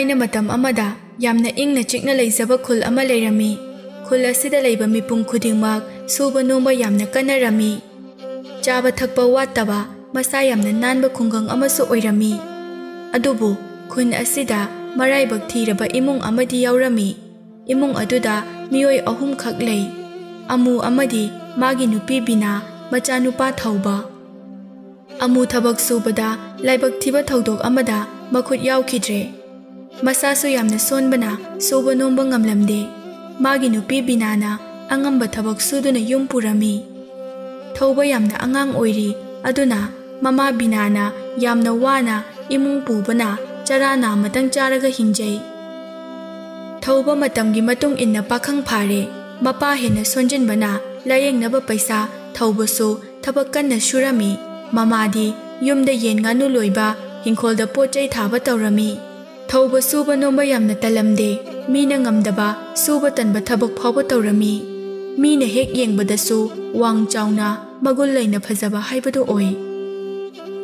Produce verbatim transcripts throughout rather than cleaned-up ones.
ꯊꯥꯏꯅ ꯃꯇꯝ ꯑꯃꯗ ꯌꯥꯝꯅ ꯏꯪꯅ ꯆꯤꯛꯅ ꯂꯩꯖꯕ ꯈꯨꯜ ꯑꯃ ꯂꯩꯔꯝꯃꯤ꯫ ꯈꯨꯜ ꯑꯁꯤꯗ ꯂꯩꯕ ꯃꯤꯄꯨꯝ ꯈꯨꯗꯤꯡꯃꯛ ꯁꯨꯕ ꯅꯣꯝꯕ ꯌꯥꯝꯅ ꯀꯟꯅꯔꯝꯃꯤ꯫ ꯆꯥꯕ ꯊꯛꯄ ꯋꯥꯠꯇꯕ, ꯃꯁꯥ ꯌꯥꯝꯅ ꯅꯥꯟꯕ ꯈꯨꯡꯒꯪ ꯑꯃꯁꯨ ꯑꯣꯏꯔꯝꯃꯤ꯫ ꯑꯗꯨꯕꯨ ꯈꯨꯟ ꯑꯁꯤꯗ ꯃꯔꯥꯏꯕꯛ ꯊꯤꯔꯕ ꯏꯃꯨꯡ ꯑꯃꯗꯤ ꯌꯥꯎꯔꯝꯃꯤ꯫ ꯏꯃꯨꯡ ꯑꯗꯨꯗ ꯃꯤꯑꯣꯏ ꯑꯍꯨꯝꯈꯛ ꯂꯩ꯫ ꯑꯃꯨ ꯑꯃꯗꯤ ꯃꯥꯒꯤ ꯅꯨꯄꯤ ꯕꯤꯅꯥ, ꯃꯆꯥꯅꯨꯄꯥ ꯊꯧꯕ꯫ ꯑꯃꯨ ꯊꯕꯛ ꯁꯨꯕꯗ ꯂꯥꯏꯕꯛ ꯊꯤꯕ ꯊꯧꯗꯣꯛ ꯑꯃꯗ ꯃꯈꯨꯠ ꯌꯥꯎꯈꯤꯗ꯭ꯔꯦ꯫ ꯃꯁꯥꯁꯨ ꯌꯥꯝꯅ ꯁꯣꯟꯕꯅ ꯁꯨꯕ ꯅꯣꯝꯕ ꯉꯝꯂꯝꯗꯦ꯫ ꯃꯥꯒꯤ ꯅꯨꯄꯤ ꯕꯤꯅꯥꯅ ꯑꯉꯝꯕ ꯊꯕꯛ ꯁꯨꯗꯨꯅ ꯌꯨꯝ ꯄꯨꯔꯝꯃꯤ꯫ ꯊꯧꯕ ꯌꯥꯝꯅ ꯑꯉꯥꯡ ꯑꯣꯏꯔꯤ, ꯑꯗꯨꯅ ꯃꯃꯥ ꯕꯤꯅꯥꯅ ꯌꯥꯝꯅ ꯋꯥꯅ ꯏꯃꯨꯡ ꯄꯨꯕꯅ ꯆꯔꯥ ꯅꯥꯝꯃꯇꯪ ꯆꯥꯔꯒ ꯍꯤꯡꯖꯩ꯫ ꯊꯧꯕ ꯃꯇꯝꯒꯤ ꯃꯇꯨꯡ ꯏꯟꯅ ꯄꯥꯈꯪ ꯐꯥꯔꯦ꯫ ꯃꯄꯥ ꯍꯦꯟꯅ ꯁꯣꯟꯖꯤꯟꯕꯅ ꯂꯥꯌꯦꯡꯅꯕ ꯄꯩꯁꯥ ꯊꯧꯕꯁꯨ ꯊꯕꯛ ꯀꯟꯅ ꯁꯨꯔꯝꯃꯤ꯫ ꯃꯃꯥꯗꯤ ꯌꯨꯝꯗ ꯌꯦꯟ ꯉꯥꯅꯨ ꯂꯣꯏꯕ, ꯍꯤꯡꯈꯣꯜꯗ ꯄꯣꯠ ꯆꯩ ꯊꯥꯕ ꯇꯧꯔꯝꯃꯤ꯫ ꯊꯧꯕ ꯁꯨꯕ ꯅꯣꯝꯕ ꯌꯥꯝꯅ ꯇꯜꯂꯝꯗꯦ꯫ ꯃꯤꯅ ꯉꯝꯗꯕ, ꯁꯨꯕ ꯇꯟꯕ ꯊꯕꯛ ꯐꯥꯎꯕ ꯇꯧꯔꯝꯃꯤ꯫ ꯃꯤꯅ ꯍꯦꯛ ꯌꯦꯡꯕꯗꯁꯨ ꯋꯥꯡ ꯆꯥꯎꯅ, ꯃꯒꯨꯟ ꯂꯩꯅ ꯐꯖꯕ ꯍꯥꯏꯕꯗꯨ ꯑꯣꯏ꯫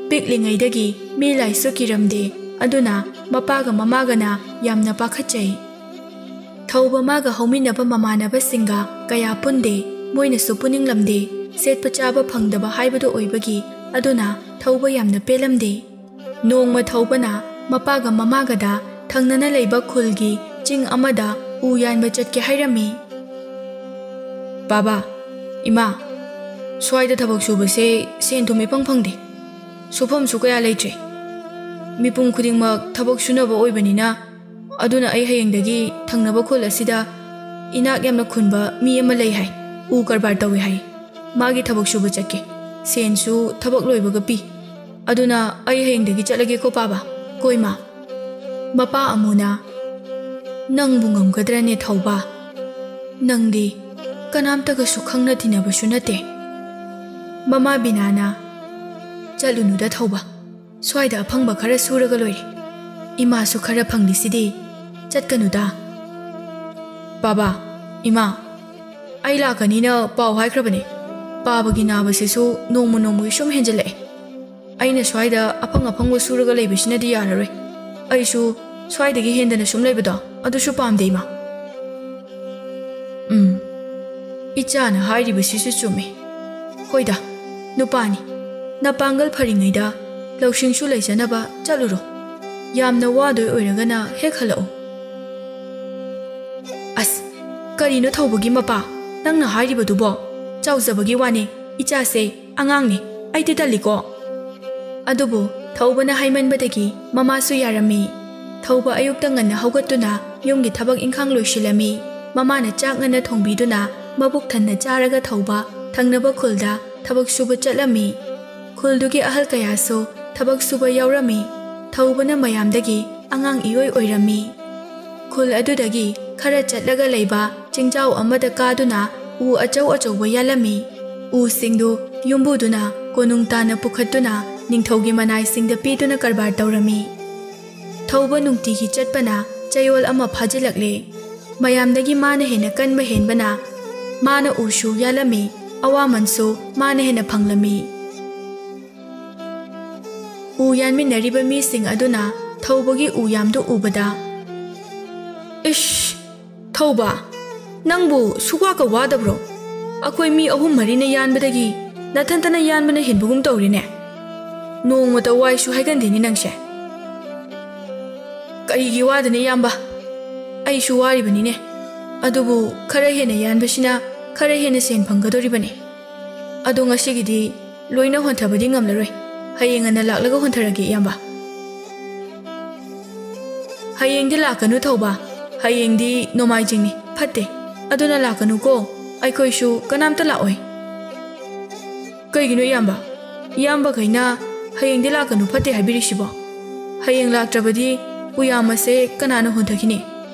ꯄꯤꯛꯂꯤꯉꯩꯗꯒꯤ ꯃꯤ ꯂꯥꯏꯁꯨ ꯀꯤꯔꯝꯗꯦ, ꯑꯗꯨꯅ ꯃꯄꯥꯒ ꯃꯃꯥꯒꯅ ꯌꯥꯝꯅ ꯄꯥꯈꯠꯆꯩ꯫ ꯊꯧꯕ ꯃꯥꯒ ꯍꯧꯃꯤꯟꯅꯕ ꯃꯃꯥꯟꯅꯕꯁꯤꯡꯒ ꯀꯌꯥ ꯄꯨꯟꯗꯦ, ꯃꯣꯏꯅꯁꯨ ꯄꯨꯅꯤꯡꯂꯝꯗꯦ꯫ ꯁꯦꯠꯄ ꯆꯥꯕ ꯐꯪꯗꯕ ꯍꯥꯏꯕꯗꯨ ꯑꯣꯏꯕꯒꯤ, ꯑꯗꯨꯅ ꯊꯧꯕ ꯌꯥꯝꯅ ꯄꯦꯜꯂꯝꯗꯦ꯫ ꯅꯣꯡꯃ ꯊꯧꯕꯅ ꯃꯄꯥꯒ ꯃꯃꯥꯒꯗ ꯊꯪꯅꯅ ꯂꯩꯕ ꯈꯨꯜꯒꯤ ꯆꯤꯡ ꯑꯃꯗ ꯎ ꯌꯥꯟꯕ ꯆꯠꯀꯦ ꯍꯥꯏꯔꯝꯃꯤ꯫ "ꯕꯥꯕꯥ, ꯏꯃꯥ, ꯁ꯭ꯋꯥꯏꯗ ꯊꯕꯛ ꯁꯨꯕꯁꯦ ꯁꯦꯟ ꯊꯨꯝ ꯏꯐꯪ ꯐꯪꯗꯦ꯫ ꯁꯨꯐꯝꯁꯨ ꯀꯌꯥ ꯂꯩꯇ꯭ꯔꯦ꯫ ꯃꯤꯄꯨꯝ ꯈꯨꯗꯤꯡꯃꯛ ꯊꯕꯛ ꯁꯨꯅꯕ ꯑꯣꯏꯕꯅꯤꯅ, ꯑꯗꯨꯅ ꯑꯩ ꯍꯌꯦꯡꯗꯒꯤ ꯊꯪꯅꯕ ꯈꯨꯜ ꯑꯁꯤꯗ ꯏꯅꯥꯛ ꯌꯥꯝꯅ ꯈꯨꯟꯕ ꯃꯤ ꯑꯃ ꯂꯩ ꯍꯥꯏ, ꯎ ꯀꯔꯕꯥꯔ ꯇꯧꯏ ꯍꯥꯏ꯫ ꯃꯥꯒꯤ ꯊꯕꯛ ꯁꯨꯕ ꯆꯠꯀꯦ꯫ ꯁꯦꯟꯁꯨ ꯊꯕꯛ ꯂꯣꯏꯕꯒ ꯄꯤ꯫ ꯑꯗꯨꯅ ꯑꯩ ꯍꯌꯦꯡꯗꯒꯤ ꯆꯠꯂꯒꯦꯀꯣ ꯄꯥꯕ꯫ ꯀꯣ ꯏꯃꯥ?" ꯃꯄꯥ ꯑꯃꯨꯅ, "ꯅꯪꯕꯨ ꯉꯝꯒꯗ꯭ꯔꯅꯦ ꯊꯧꯕ? ꯅꯪꯗꯤ ꯀꯅꯥꯝꯇꯒꯁꯨ ꯈꯪꯅ ꯇꯤꯟꯅꯕꯁꯨ ꯅꯠꯇꯦ꯫" ꯃꯃꯥ ꯕꯤꯅꯥꯅ, "ꯆꯠꯂꯨꯅꯨꯗ ꯊꯧꯕ, ꯁ꯭ꯋꯥꯏꯗ ꯑꯐꯪꯕ ꯈꯔ ꯁꯨꯔꯒ ꯂꯣꯏꯔꯦ꯫ ꯏꯃꯥꯁꯨ ꯈꯔ ꯐꯪꯂꯤꯁꯤꯗꯤ, ꯆꯠꯀꯅꯨꯗ꯫" "ꯕꯥꯕꯥ, ꯏꯃꯥ, ꯑꯩ ꯂꯥꯛꯀꯅꯤꯅ ꯄꯥꯎ ꯍꯥꯏꯈ꯭ꯔꯕꯅꯦ꯫ ꯄꯥꯕꯒꯤ ꯅꯥꯕꯁꯤꯁꯨ ꯅꯣꯡꯃ ꯅꯣꯡꯃꯒꯤ ꯁꯨꯝ ꯍꯦꯟꯖꯜꯂꯛꯑꯦ꯫ ꯑꯩꯅ ꯁ꯭ꯋꯥꯏꯗ ꯑꯐꯪ ꯑꯐꯪꯕ ꯁꯨꯔꯒ ꯂꯩꯕꯁꯤꯅꯗꯤ ꯌꯥꯔꯔꯣꯏ꯫ ꯑꯩꯁꯨ ꯁ꯭ꯋꯥꯏꯗꯒꯤ ꯍꯦꯟꯗꯅ ꯁꯨꯝ ꯂꯩꯕꯗꯣ ꯑꯗꯨꯁꯨ ꯄꯥꯝꯗꯦ, ꯏꯃꯥ꯫ ꯎꯝ, ꯏꯆꯥꯅ ꯍꯥꯏꯔꯤꯕꯁꯤꯁꯨ ꯆꯨꯝꯃꯤ꯫ ꯍꯣꯏꯗ, ꯅꯨꯄꯥꯅꯤ꯫ ꯅꯄꯥꯡꯒꯜ ꯐꯔꯤꯉꯩꯗ ꯂꯧꯁꯤꯡꯁꯨ ꯂꯩꯖꯅꯕ ꯆꯠꯂꯨꯔꯣ꯫ ꯌꯥꯝꯅ ꯋꯥꯗꯣꯏ ꯑꯣꯏꯔꯒꯅ ꯍꯦꯛ ꯍꯜꯂꯛꯎ꯫ ꯑꯁ, ꯀꯔꯤꯅꯣ ꯊꯧꯕꯒꯤ ꯃꯄꯥ? ꯅꯪꯅ ꯍꯥꯏꯔꯤꯕꯗꯨꯕꯣ? ꯆꯥꯎꯖꯕꯒꯤ ꯋꯥꯅꯤ, ꯏꯆꯥꯁꯦ ꯑꯉꯥꯡꯅꯤ, ꯑꯩꯗꯤ ꯇꯜꯂꯤꯀꯣ꯫ ꯑꯗꯨꯕꯨ ꯊꯧꯕꯅ ꯍꯥꯏꯃꯟꯕꯗꯒꯤ ꯃꯃꯥꯁꯨ ꯌꯥꯔꯝꯃꯤ꯫ ꯊꯧꯕ ꯑꯌꯨꯛꯇ ꯉꯟꯅ ꯍꯧꯒꯠꯇꯨꯅ ꯌꯨꯝꯒꯤ ꯊꯕꯛ ꯏꯪꯈꯥꯡ ꯂꯣꯏꯁꯤꯜꯂꯝꯃꯤ꯫ ꯃꯃꯥꯅ ꯆꯥꯛ ꯉꯟꯅ ꯊꯣꯡꯕꯤꯗꯨꯅ ꯃꯕꯨꯛ ꯊꯟꯅ ꯆꯥꯔꯒ ꯊꯧꯕ ꯊꯪꯅꯕ ꯈꯨꯜꯗ ꯊꯕꯛ ꯁꯨꯕ ꯆꯠꯂꯝꯃꯤ꯫ ꯈꯨꯜꯗꯨꯒꯤ ꯑꯍꯜ ꯀꯌꯥꯁꯨ ꯊꯕꯛ ꯁꯨꯕ ꯌꯥꯎꯔꯝꯃꯤ꯫ ꯊꯧꯕꯅ ꯃꯌꯥꯝꯗꯒꯤ ꯑꯉꯥꯡ ꯏꯑꯣꯏ ꯑꯣꯏꯔꯝꯃꯤ꯫ ꯈꯨꯜ ꯑꯗꯨꯗꯒꯤ ꯈꯔ ꯆꯠꯂꯒ ꯂꯩꯕ ꯆꯤꯡꯖꯥꯎ ꯑꯃꯗ ꯀꯥꯗꯨꯅ ꯎ ꯑꯆꯧ ꯑꯆꯧꯕ ꯌꯥꯜꯂꯝꯃꯤ꯫ ꯎꯁꯤꯡꯗꯨ ꯌꯨꯝꯕꯨꯗꯨꯅ ꯀꯣꯅꯨꯡ ꯇꯥꯅ ꯄꯨꯈꯠꯇꯨꯅ ꯅꯤꯡꯊꯧꯒꯤ ꯃꯅꯥꯏꯁꯤꯡꯗ ꯄꯤꯗꯨꯅ ꯀꯔꯕꯥꯔ ꯇꯧꯔꯝꯃꯤ꯫ ꯊꯧꯕ ꯅꯨꯡꯇꯤꯒꯤ ꯆꯠꯄꯅ ꯆꯌꯣꯜ ꯑꯃ ꯐꯥꯖꯤꯜꯂꯛꯂꯦ꯫ ꯃꯌꯥꯝꯗꯒꯤ ꯃꯥꯅ ꯍꯦꯟꯅ ꯀꯟꯕ ꯍꯦꯟꯕꯅ ꯃꯥꯅ ꯎꯁꯨ ꯌꯥꯜꯂꯝꯃꯤ, ꯑꯋꯥꯃꯟꯁꯨ ꯃꯥꯅ ꯍꯦꯟꯅ ꯐꯪꯂꯝꯃꯤ꯫ ꯎ ꯌꯥꯟꯃꯤꯟꯅꯔꯤꯕ ꯃꯤꯁꯤꯡ ꯑꯗꯨꯅ ꯊꯧꯕꯒꯤ ꯎ ꯌꯥꯝꯗꯨ ꯎꯕꯗ, "ꯏꯁ, ꯊꯧꯕ, ꯅꯪꯕꯨ ꯁꯨꯛꯋꯥꯀ ꯋꯥꯗꯕ꯭ꯔꯣ? ꯑꯩꯈꯣꯏ ꯃꯤ ꯑꯍꯨꯝ ꯃꯔꯤꯅ ꯌꯥꯟꯕꯗꯒꯤ ꯅꯊꯟꯇꯅ ꯌꯥꯟꯕꯅ ꯍꯦꯟꯕꯒꯨꯝ ꯇꯧꯔꯤꯅꯦ꯫ ꯅꯣꯡꯃꯇ ꯋꯥꯏꯁꯨ ꯍꯥꯏꯒꯟꯗꯦꯅꯦ ꯅꯪꯁꯦ꯫" "ꯀꯔꯤꯒꯤ ꯋꯥꯗꯅꯤ, ꯏꯌꯥꯝꯕ? ꯑꯩꯁꯨ ꯋꯥꯔꯤꯕꯅꯤꯅꯦ꯫ ꯑꯗꯨꯕꯨ ꯈꯔ ꯍꯦꯟꯅ ꯌꯥꯟꯕꯁꯤꯅ ꯈꯔ ꯍꯦꯟꯅ ꯁꯦꯟ ꯐꯪꯒꯗꯧꯔꯤꯕꯅꯤ꯫ ꯑꯗꯣ ꯉꯁꯤꯒꯤꯗꯤ ꯂꯣꯏꯅ ꯍꯣꯟꯊꯕꯗꯤ ꯉꯝꯂꯔꯣꯏ꯫ ꯍꯌꯦꯡ ꯉꯟꯅ ꯂꯥꯛꯂꯒ ꯍꯣꯟꯊꯔꯒꯦ, ꯏꯌꯥꯝꯕ꯫" "ꯍꯌꯦꯡꯗꯤ ꯂꯥꯛꯀꯅꯨ, ꯊꯧꯕ꯫ ꯍꯌꯦꯡꯗꯤ ꯅꯣꯡꯃꯥꯏꯖꯤꯡꯅꯤ, ꯐꯠꯇꯦ꯫ ꯑꯗꯨꯅ ꯂꯥꯛꯀꯅꯨꯀꯣ꯫ ꯑꯩꯈꯣꯏꯁꯨ ꯀꯅꯥꯝꯇ ꯂꯥꯛꯑꯣꯏ꯫" "ꯀꯩꯒꯤꯅꯣ, ꯏꯌꯥꯝꯕ? ꯏꯌꯥꯝꯕꯈꯩꯅ ꯍꯌꯦꯡꯗꯤ ꯂꯥꯛꯀꯅꯨ, ꯐꯠꯇꯦ ꯍꯥꯏꯕꯤꯔꯤꯁꯤꯕꯣ? ꯍꯌꯦꯡ ꯂꯥꯛꯇ꯭ꯔꯕꯗꯤ ꯎꯌꯥꯝ ꯑꯁꯦ ꯀꯅꯥꯅ ꯍꯣꯟꯊꯈꯤꯅꯤ?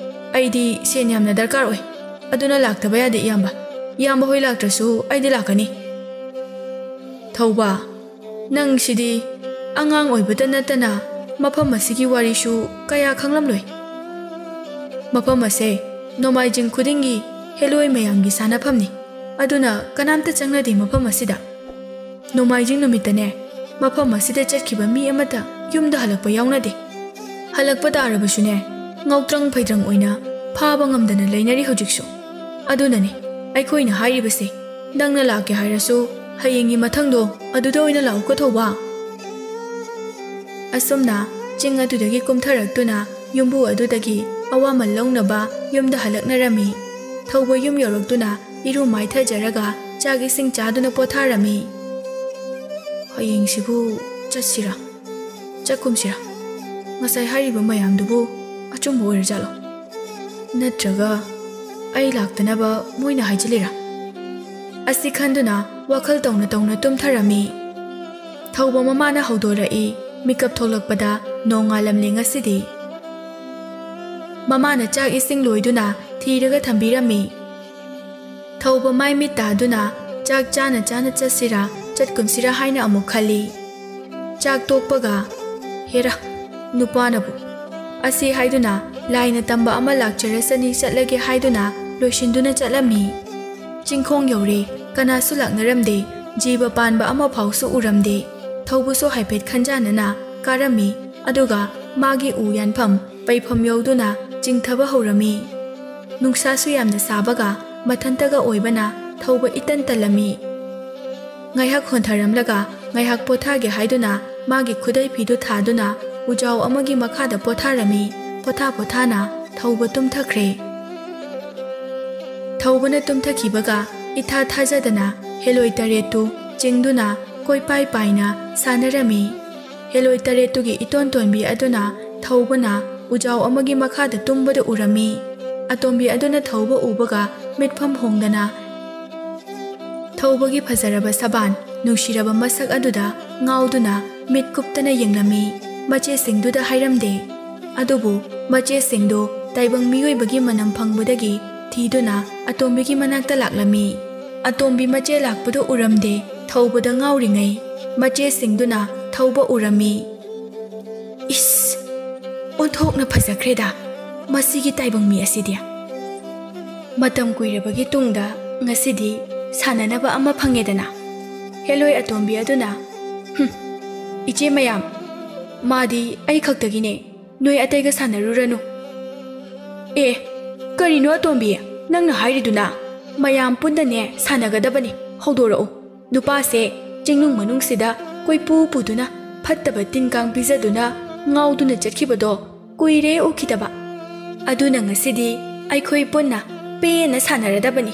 ꯑꯩꯗꯤ ꯁꯦꯟ ꯌꯥꯝꯅ ꯗꯔꯀꯥꯔ ꯑꯣꯏ꯫ ꯑꯗꯨꯅ ꯂꯥꯛꯇꯕ ꯌꯥꯗꯦ, ꯏꯌꯥꯝꯕ꯫ ꯏꯌꯥꯝꯕ ꯍꯣꯏ ꯂꯥꯛꯇ꯭ꯔꯁꯨ ꯑꯩꯗꯤ ꯂꯥꯛꯀꯅꯤ꯫" "ꯊꯧꯕ, ꯅꯪꯁꯤꯗꯤ ꯑꯉꯥꯡ ꯑꯣꯏꯕꯇ ꯅꯠꯇꯅ ꯃꯐꯝ ꯑꯁꯤꯒꯤ ꯋꯥꯔꯤꯁꯨ ꯀꯌꯥ ꯈꯪꯂꯝꯂꯣꯏ꯫ ꯃꯐꯝ ꯑꯁꯦ ꯅꯣꯡꯃꯥꯏꯖꯤꯡ ꯈꯨꯗꯤꯡꯒꯤ ꯍꯦꯂꯣꯏ ꯃꯌꯥꯝꯒꯤ ꯁꯥꯟꯅꯐꯝꯅꯤ꯫ ꯑꯗꯨꯅ ꯀꯅꯥꯝꯇ ꯆꯪꯅꯗꯦ ꯃꯐꯝ ꯑꯁꯤꯗ꯫ ꯅꯣꯡꯃꯥꯏꯖꯤꯡ ꯅꯨꯃꯤꯠꯇꯅꯦ, ꯃꯐꯝ ꯑꯁꯤꯗ ꯆꯠꯈꯤꯕ ꯃꯤ ꯑꯃꯠꯇ ꯌꯨꯝꯗ ꯍꯜꯂꯛꯄ ꯌꯥꯎꯅꯗꯦ꯫" ꯍꯜꯂꯛꯄ ꯇꯥꯔꯕꯁꯨꯅꯦ, ꯉꯥꯎꯇ꯭ꯔꯪ ꯐꯩꯗ꯭ꯔꯪ ꯑꯣꯏꯅ ꯐꯥꯕ ꯉꯝꯗꯅ ꯂꯩꯅꯔꯤ ꯍꯧꯖꯤꯛꯁꯨ꯫ ꯑꯗꯨꯅꯅꯦ ꯑꯩꯈꯣꯏꯅ ꯍꯥꯏꯔꯤꯕꯁꯦ, ꯅꯪꯅ ꯂꯥꯛꯀꯦ ꯍꯥꯏꯔꯁꯨ ꯍꯌꯦꯡꯒꯤ ꯃꯊꯪꯗꯣ ꯑꯗꯨꯗ ꯑꯣꯏꯅ ꯂꯥꯛꯎꯀꯣ ꯊꯧꯕ꯫ ꯑꯁꯨꯝꯅ ꯆꯤꯡ ꯑꯗꯨꯗꯒꯤ ꯀꯨꯝꯊꯔꯛꯇꯨꯅ ꯌꯨꯝꯕꯨ ꯑꯗꯨꯗꯒꯤ ꯑꯋꯥꯃꯜ ꯂꯧꯅꯕ ꯌꯨꯝꯗ ꯍꯜꯂꯛꯅꯔꯝꯃꯤ꯫ ꯊꯧꯕ ꯌꯨꯝ ꯌꯧꯔꯛꯇꯨꯅ ꯏꯔꯨ ꯃꯥꯏꯊꯖꯔꯒ ꯆꯥꯛ ꯏꯁꯤꯡ ꯆꯥꯗꯨꯅ ꯄꯣꯊꯥꯔꯝꯃꯤ꯫ ꯍꯌꯦꯡꯁꯤꯕꯨ ꯆꯠꯁꯤꯔꯥ? ꯆꯠꯀꯨꯝꯁꯤꯔꯥ? ꯉꯁꯥꯏ ꯍꯥꯏꯔꯤꯕ ꯃꯌꯥꯝꯗꯨꯕꯨ ꯑꯆꯨꯝꯕ ꯑꯣꯏꯔꯖꯥꯠꯂꯣ? ꯅꯠꯇ꯭ꯔꯒ ꯑꯩ ꯂꯥꯛꯇꯅꯕ ꯃꯣꯏꯅ ꯍꯥꯏꯖꯤꯜꯂꯤꯔꯥ? ꯑꯁꯤ ꯈꯟꯗꯨꯅ ꯋꯥꯈꯜ ꯇꯧꯅ ꯇꯧꯅ ꯇꯨꯝꯊꯔꯝꯃꯤ꯫ ꯊꯧꯕ ꯃꯃꯥꯅ ꯍꯧꯗꯣꯔꯛꯏ꯫ ꯃꯤꯀꯞ ꯊꯣꯛꯂꯛꯄꯗ ꯅꯣꯡꯉꯥꯜꯂꯝꯂꯦ ꯉꯁꯤꯗꯤ꯫ ꯃꯃꯥꯅ ꯆꯥꯛ ꯏꯁꯤꯡ ꯂꯣꯏꯗꯨꯅ ꯊꯤꯔꯒ ꯊꯝꯕꯤꯔꯝꯃꯤ꯫ ꯊꯧꯕ ꯃꯥꯏ ꯃꯤꯠ ꯇꯥꯗꯨꯅ ꯆꯥꯛ ꯆꯥꯅ ꯆꯥꯅ ꯆꯠꯁꯤꯔꯥ ꯆꯠꯀꯨꯝꯁꯤꯔꯥ ꯍꯥꯏꯅ ꯑꯃꯨꯛ ꯈꯜꯂꯤ꯫ ꯆꯥꯛ ꯇꯣꯛꯄꯒ, "ꯍꯦꯔꯥ, ꯅꯨꯄꯥꯅꯕꯨ" ꯑꯁꯤ ꯍꯥꯏꯗꯨꯅ ꯂꯥꯏꯅ ꯇꯝꯕ ꯑꯃ ꯂꯥꯛꯆꯔꯁꯅꯤ, ꯆꯠꯂꯒꯦ ꯍꯥꯏꯗꯨꯅ ꯂꯣꯏꯁꯤꯟꯗꯨꯅ ꯆꯠꯂꯝꯃꯤ꯫ ꯆꯤꯡꯈꯣꯡ ꯌꯧꯔꯦ꯫ ꯀꯅꯥꯁꯨ ꯂꯥꯛꯅꯔꯝꯗꯦ꯫ ꯖꯤꯕ ꯄꯥꯟꯕ ꯑꯃꯐꯥꯎꯁꯨ ꯎꯔꯝꯗꯦ꯫ ꯊꯧꯕꯁꯨ ꯍꯥꯏꯐꯦꯠ ꯈꯟꯖꯥꯟꯅꯅ ꯀꯥꯔꯝꯃꯤ꯫ ꯑꯗꯨꯒ ꯃꯥꯒꯤ ꯎ ꯌꯥꯟꯐꯝ ꯄꯩꯐꯝ ꯌꯧꯗꯨꯅ ꯆꯤꯡꯊꯕ ꯍꯧꯔꯝꯃꯤ꯫ ꯅꯨꯡꯁꯥꯁꯨ ꯌꯥꯝꯅ ꯁꯥꯕꯒ ꯃꯊꯟꯇꯒ ꯑꯣꯏꯕꯅ ꯊꯧꯕ ꯏꯇꯟ ꯇꯜꯂꯝꯃꯤ꯫ ꯉꯥꯏꯍꯥꯛ ꯍꯣꯟꯊꯔꯝꯂꯒ ꯉꯥꯏꯍꯥꯛ ꯄꯣꯊꯥꯒꯦ ꯍꯥꯏꯗꯨꯅ ꯃꯥꯒꯤ ꯈꯨꯗꯩ ꯐꯤꯗꯨ ꯊꯥꯗꯨꯅ ꯎꯖꯥꯎ ꯑꯃꯒꯤ ꯃꯈꯥꯗ ꯄꯣꯊꯥꯔꯝꯃꯤ꯫ ꯄꯣꯊꯥ ꯄꯣꯊꯥꯅ ꯊꯧꯕ ꯇꯨꯝꯊꯈ꯭ꯔꯦ꯫ ꯊꯧꯕꯅ ꯇꯨꯝꯊꯈꯤꯕꯒ ꯏꯊꯥ ꯊꯥꯖꯗꯅ ꯍꯦꯂꯣꯏ ꯇꯔꯦꯠꯇꯨ ꯆꯤꯡꯗꯨꯅ ꯀꯣꯏꯄꯥꯏ ꯄꯥꯏꯅ ꯁꯥꯟꯅꯔꯝꯃꯤ꯫ ꯍꯦꯂꯣꯏ ꯇꯔꯦꯠꯇꯨꯒꯤ ꯏꯇꯣꯟ ꯇꯣꯟꯕꯤ ꯑꯗꯨꯅ ꯊꯧꯕꯅ ꯎꯖꯥꯎ ꯑꯃꯒꯤ ꯃꯈꯥꯗ ꯇꯨꯝꯕꯗꯨ ꯎꯔꯝꯃꯤ꯫ ꯑꯇꯣꯝꯕꯤ ꯑꯗꯨꯅ ꯊꯧꯕ ꯎꯕꯒ ꯃꯤꯠꯐꯝ ꯍꯣꯡꯗꯅ ꯊꯧꯕꯒꯤ ꯐꯖꯔꯕ ꯁꯕꯥꯟ, ꯅꯨꯡꯁꯤꯔꯕ ꯃꯁꯛ ꯑꯗꯨꯗ ꯉꯥꯎꯗꯨꯅ ꯃꯤꯠ ꯀꯨꯞꯇꯅ ꯌꯦꯡꯂꯝꯃꯤ꯫ ꯃꯆꯦꯁꯤꯡꯗꯨꯗ ꯍꯥꯏꯔꯝꯗꯦ꯫ ꯑꯗꯨꯕꯨ ꯃꯆꯦꯁꯤꯡꯗꯨ ꯇꯥꯏꯕꯪ ꯃꯤꯑꯣꯏꯕꯒꯤ ꯃꯅꯝ ꯐꯪꯕꯗꯒꯤ ꯊꯤꯗꯨꯅ ꯑꯇꯣꯝꯕꯤꯒꯤ ꯃꯅꯥꯛꯇ ꯂꯥꯛꯂꯝꯃꯤ꯫ ꯑꯇꯣꯝꯕꯤ ꯃꯆꯦ ꯂꯥꯛꯄꯗꯨ ꯎꯔꯝꯗꯦ꯫ ꯊꯧꯕꯗ ꯉꯥꯎꯔꯤꯉꯩ ꯃꯆꯦꯁꯤꯡꯗꯨꯅ ꯊꯧꯕ ꯎꯔꯝꯃꯤ꯫ "ꯏꯁ! ꯑꯣꯟꯊꯣꯛꯅ ꯐꯖꯈ꯭ꯔꯦꯗ ꯃꯁꯤꯒꯤ ꯇꯥꯏꯕꯪ ꯃꯤ ꯑꯁꯤꯗꯤ꯫ ꯃꯇꯝ ꯀꯨꯏꯔꯕꯒꯤ ꯇꯨꯡꯗ ꯉꯁꯤꯗꯤ ꯁꯥꯟꯅꯅꯕ ꯑꯃ ꯐꯪꯉꯦꯗꯅ꯫" ꯍꯦꯂꯣꯏ ꯑꯇꯣꯝꯕꯤ ꯑꯗꯨꯅ, "ꯍꯨꯝ, ꯏꯆꯦ ꯃꯌꯥꯝ, ꯃꯥꯗꯤ ꯑꯩ ꯈꯛꯇꯒꯤꯅꯦ꯫ ꯅꯣꯏ ꯑꯇꯩꯒ ꯁꯥꯟꯅꯔꯨꯔꯅꯨ꯫ ꯑꯦ, ꯀꯔꯤꯅꯣ ꯑꯇꯣꯝꯕꯤ, ꯅꯪꯅ ꯍꯥꯏꯔꯤꯗꯨꯅ? ꯃꯌꯥꯝ ꯄꯨꯟꯅꯅꯦ ꯁꯥꯟꯅꯒꯗꯕꯅꯤ꯫ ꯍꯧꯗꯣꯔꯛꯎ꯫ ꯅꯨꯄꯥꯁꯦ ꯆꯤꯡꯅꯨꯡ ꯃꯅꯨꯡꯁꯤꯗ ꯀꯣꯏꯄꯨ ꯄꯨꯗꯨꯅ, ꯐꯠꯇꯕ ꯇꯤꯟ ꯀꯥꯡ ꯄꯤꯖꯗꯨꯅ ꯉꯥꯎꯗꯨꯅ ꯆꯠꯈꯤꯕꯗꯣ ꯀꯨꯏꯔꯦ ꯎꯈꯤꯗꯕ꯫ ꯑꯗꯨꯅ ꯉꯁꯤꯗꯤ ꯑꯩꯈꯣꯏ ꯄꯨꯟꯅ ꯄꯦꯟꯅ ꯁꯥꯟꯅꯔꯗꯕꯅꯤ꯫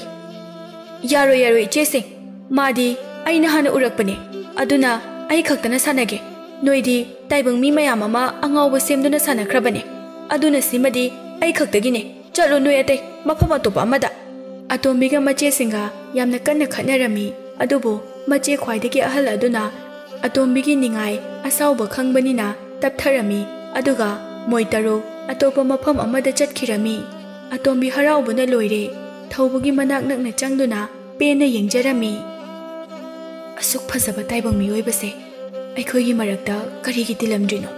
ꯌꯥꯔꯣꯏ, ꯌꯥꯔꯣꯏ, ꯏꯆꯦꯁꯤꯡ꯫ ꯃꯥꯗꯤ ꯑꯩꯅ ꯍꯥꯟꯅ ꯎꯔꯛꯄꯅꯦ꯫ ꯑꯗꯨꯅ ꯑꯩ ꯈꯛꯇꯅ ꯁꯥꯟꯅꯒꯦ꯫ ꯅꯣꯏꯗꯤ ꯇꯥꯏꯕꯪ ꯃꯤ ꯃꯌꯥꯝ ꯑꯃ ꯑꯉꯥꯎꯕ ꯁꯦꯝꯗꯨꯅ ꯁꯥꯟꯅꯈ꯭ꯔꯕꯅꯦ꯫ ꯑꯗꯨꯅ ꯁꯤꯃꯗꯤ ꯑꯩ ꯈꯛꯇꯒꯤꯅꯦ꯫ ꯆꯠꯂꯣ ꯅꯣꯏ ꯑꯇꯩ, ꯃꯐꯝ ꯑꯇꯣꯞꯄ ꯑꯃꯗ꯫ ꯑꯇꯣꯝꯕꯤꯒ ꯃꯆꯦꯁꯤꯡꯒ ꯌꯥꯝꯅ ꯀꯟꯅ ꯈꯠꯅꯔꯝꯃꯤ꯫ ꯑꯗꯨꯕꯨ ꯃꯆꯦ ꯈ꯭ꯋꯥꯏꯗꯒꯤ ꯑꯍꯜ ꯑꯗꯨꯅ ꯑꯇꯣꯝꯕꯤꯒꯤ ꯅꯤꯡꯉꯥꯏ ꯑꯁꯥꯎꯕ ꯈꯪꯕꯅꯤꯅ ꯇꯞꯊꯔꯝꯃꯤ꯫ ꯑꯗꯨꯒ ꯃꯣꯏ ꯇꯔꯨꯛ ꯑꯇꯣꯞꯄ ꯃꯐꯝ ꯑꯃꯗ ꯆꯠꯈꯤꯔꯝꯃꯤ꯫ ꯑꯇꯣꯝꯕꯤ ꯍꯔꯥꯎꯕꯅ ꯂꯣꯏꯔꯦ꯫ ꯊꯧꯕꯒꯤ ꯃꯅꯥꯛ ꯅꯛꯅ ꯆꯪꯗꯨꯅ ꯄꯦꯟꯅ ꯌꯦꯡꯖꯔꯝꯃꯤ꯫ ꯑꯁꯨꯛ ꯐꯖꯕ ꯇꯥꯏꯕꯪ ꯃꯤꯑꯣꯏꯕꯁꯦ ꯑꯩꯈꯣꯏꯒꯤ ꯃꯔꯛꯇ ꯀꯔꯤꯒꯤ ꯇꯤꯜꯂꯝꯗ꯭ꯔꯤꯅꯣ?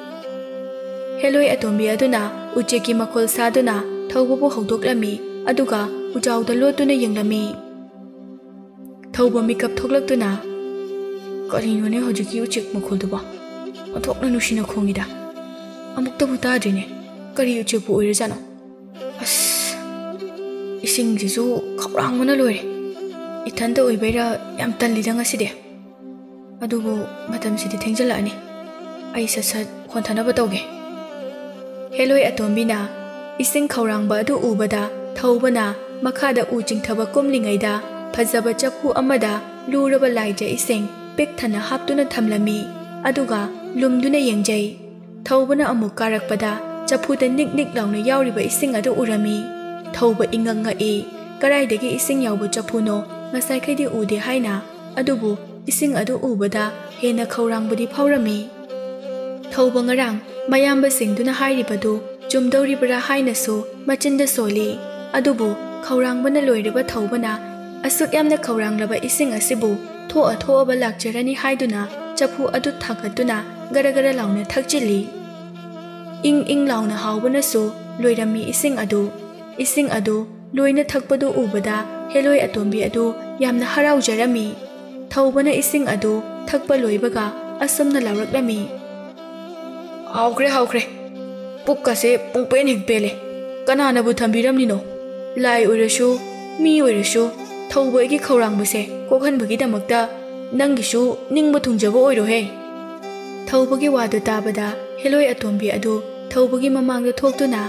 ꯍꯦꯂꯣꯏ ꯑꯇꯣꯝꯕꯤ ꯑꯗꯨꯅ ꯎꯆꯦꯛꯀꯤ ꯃꯈꯣꯜ ꯁꯥꯗꯨꯅ ꯊꯧꯕꯕꯨ ꯍꯧꯗꯣꯛꯂꯝꯃꯤ, ꯑꯗꯨꯒ ꯎꯖꯥꯎꯗ ꯂꯣꯠꯇꯨꯅ ꯌꯦꯡꯂꯝꯃꯤ꯫ ꯊꯧꯕ ꯃꯤꯀꯞ ꯊꯣꯛꯂꯛꯇꯨꯅ, "ꯀꯔꯤꯅꯣꯅꯦ ꯍꯧꯖꯤꯛꯀꯤ ꯎꯆꯦꯛ ꯃꯈꯣꯜꯗꯨꯕꯣ? ꯑꯣꯟꯊꯣꯛꯅ ꯅꯨꯡꯁꯤꯅ ꯈꯣꯡꯉꯤꯗ꯫ ꯑꯃꯨꯛꯇꯕꯨ ꯇꯥꯗ꯭ꯔꯤꯅꯦ꯫ ꯀꯔꯤ ꯎꯆꯦꯛꯄꯨ ꯑꯣꯏꯔꯖꯥꯠꯅꯣ? ꯑꯁ, ꯏꯁꯤꯡꯁꯤꯁꯨ ꯈꯧꯔꯥꯡꯕꯅ ꯂꯣꯏꯔꯦ꯫ ꯏꯊꯟꯇ ꯑꯣꯏꯕꯩꯔꯥ ꯌꯥꯝ ꯇꯜꯂꯤꯗ ꯉꯁꯤꯗꯤ꯫ ꯑꯗꯨꯕꯨ ꯃꯇꯝꯁꯤꯗꯤ ꯊꯦꯡꯖꯤꯜꯂꯛꯑꯅꯤ꯫ ꯑꯩ ꯁꯠ ꯁꯠ ꯍꯣꯟꯊꯅꯕ ꯇꯧꯒꯦ꯫" ꯍꯦꯂꯣꯏ ꯑꯇꯣꯝꯕꯤꯅ ꯏꯁꯤꯡ ꯈꯧꯔꯥꯡꯕ ꯑꯗꯨ ꯎꯕꯗ, ꯊꯧꯕꯅ ꯃꯈꯥꯗ ꯎ ꯆꯤꯡꯊꯕ ꯀꯨꯝꯂꯤꯉꯩꯗ ꯐꯖꯕ ꯆꯐꯨ ꯑꯃꯗ ꯂꯨꯔꯕ ꯂꯥꯏꯖ ꯏꯁꯤꯡ ꯄꯤꯛ ꯊꯟꯅ ꯍꯥꯞꯇꯨꯅ ꯊꯝꯂꯝꯃꯤ꯫ ꯑꯗꯨꯒ ꯂꯨꯝꯗꯨꯅ ꯌꯦꯡꯖꯩ꯫ ꯊꯧꯕꯅ ꯑꯃꯨꯛ ꯀꯥꯔꯛꯄꯗ ꯆꯐꯨꯗ ꯅꯤꯛ ꯅꯤꯛ ꯂꯥꯎꯅ ꯌꯥꯎꯔꯤꯕ ꯏꯁꯤꯡ ꯑꯗꯨ ꯎꯔꯝꯃꯤ꯫ ꯊꯧꯕ ꯏꯉꯛ ꯉꯛꯏ꯫ ꯀꯗꯥꯏꯗꯒꯤ ꯏꯁꯤꯡ ꯌꯥꯎꯕ ꯆꯐꯨꯅꯣ? ꯉꯁꯥꯏꯈꯩꯗꯤ ꯎꯗꯦ ꯍꯥꯏꯅ꯫ ꯑꯗꯨꯕꯨ ꯏꯁꯤꯡ ꯑꯗꯨ ꯎꯕꯗ ꯍꯦꯟꯅ ꯈꯧꯔꯥꯡꯕꯗꯤ ꯐꯥꯎꯔꯝꯃꯤ꯫ ꯊꯧꯕ ꯉꯔꯥꯡ ꯃꯌꯥꯝꯕꯁꯤꯡꯗꯨꯅ ꯍꯥꯏꯔꯤꯕꯗꯨ ꯆꯨꯝꯗꯧꯔꯤꯕꯔꯥ ꯍꯥꯏꯅꯁꯨ ꯃꯆꯤꯟꯗ ꯁꯣꯜꯂꯤ꯫ ꯑꯗꯨꯕꯨ ꯈꯧꯔꯥꯡꯕꯅ ꯂꯣꯏꯔꯕ ꯊꯧꯕꯅ ꯑꯁꯨꯛ ꯌꯥꯝꯅ ꯈꯧꯔꯥꯡꯂꯕ ꯏꯁꯤꯡ ꯑꯁꯤꯕꯨ ꯊꯣꯛꯑ ꯊꯣꯛꯑꯕ ꯂꯥꯛꯆꯔꯅꯤ ꯍꯥꯏꯗꯨꯅ ꯆꯐꯨ ꯑꯗꯨ ꯊꯥꯡꯒꯠꯇꯨꯅ ꯒꯔ ꯒꯔ ꯂꯥꯎꯅ ꯊꯛꯆꯤꯜꯂꯤ꯫ ꯏꯪ ꯏꯪ ꯂꯥꯎꯅ ꯍꯥꯎꯕꯅꯁꯨ ꯂꯣꯏꯔꯝꯃꯤ ꯏꯁꯤꯡ ꯑꯗꯨ꯫ ꯏꯁꯤꯡ ꯑꯗꯨ ꯂꯣꯏꯅ ꯊꯛꯄꯗꯨ ꯎꯕꯗ ꯍꯦꯂꯣꯏ ꯑꯇꯣꯝꯕꯤ ꯑꯗꯨ ꯌꯥꯝꯅ ꯍꯔꯥꯎꯖꯔꯝꯃꯤ꯫ ꯊꯧꯕꯅ ꯏꯁꯤꯡ ꯑꯗꯨ ꯊꯛꯄ ꯂꯣꯏꯕꯒ ꯑꯁꯨꯝꯅ ꯂꯥꯎꯔꯛꯂꯝꯃꯤ꯫ "ꯍꯥꯎꯈ꯭ꯔꯦ, ꯍꯥꯎꯈ꯭ꯔꯦ꯫ ꯄꯨꯛꯀꯁꯦ ꯄꯨꯡꯄꯦꯟ ꯍꯦꯛ ꯄꯦꯜꯂꯦ꯫ ꯀꯅꯥꯅꯕꯨ ꯊꯝꯕꯤꯔꯝꯂꯤꯅꯣ? ꯂꯥꯏ ꯑꯣꯏꯔꯁꯨ, ꯃꯤ ꯑꯣꯏꯔꯁꯨ, ꯊꯧꯕ ꯑꯩꯒꯤ ꯈꯧꯔꯥꯡꯕꯁꯦ ꯀꯣꯛꯍꯟꯕꯒꯤꯗꯃꯛꯇ ꯅꯪꯒꯤꯁꯨ ꯅꯤꯡꯕ ꯊꯨꯡꯖꯕ ꯑꯣꯏꯔꯣꯍꯦ꯫ ꯊꯧꯕꯒꯤ ꯋꯥꯗꯨ ꯇꯥꯕꯗ ꯍꯦꯂꯣꯏ ꯑꯇꯣꯝꯕꯤ ꯑꯗꯨ ꯊꯧꯕꯒꯤ ꯃꯃꯥꯡꯗ ꯊꯣꯛꯇꯨꯅ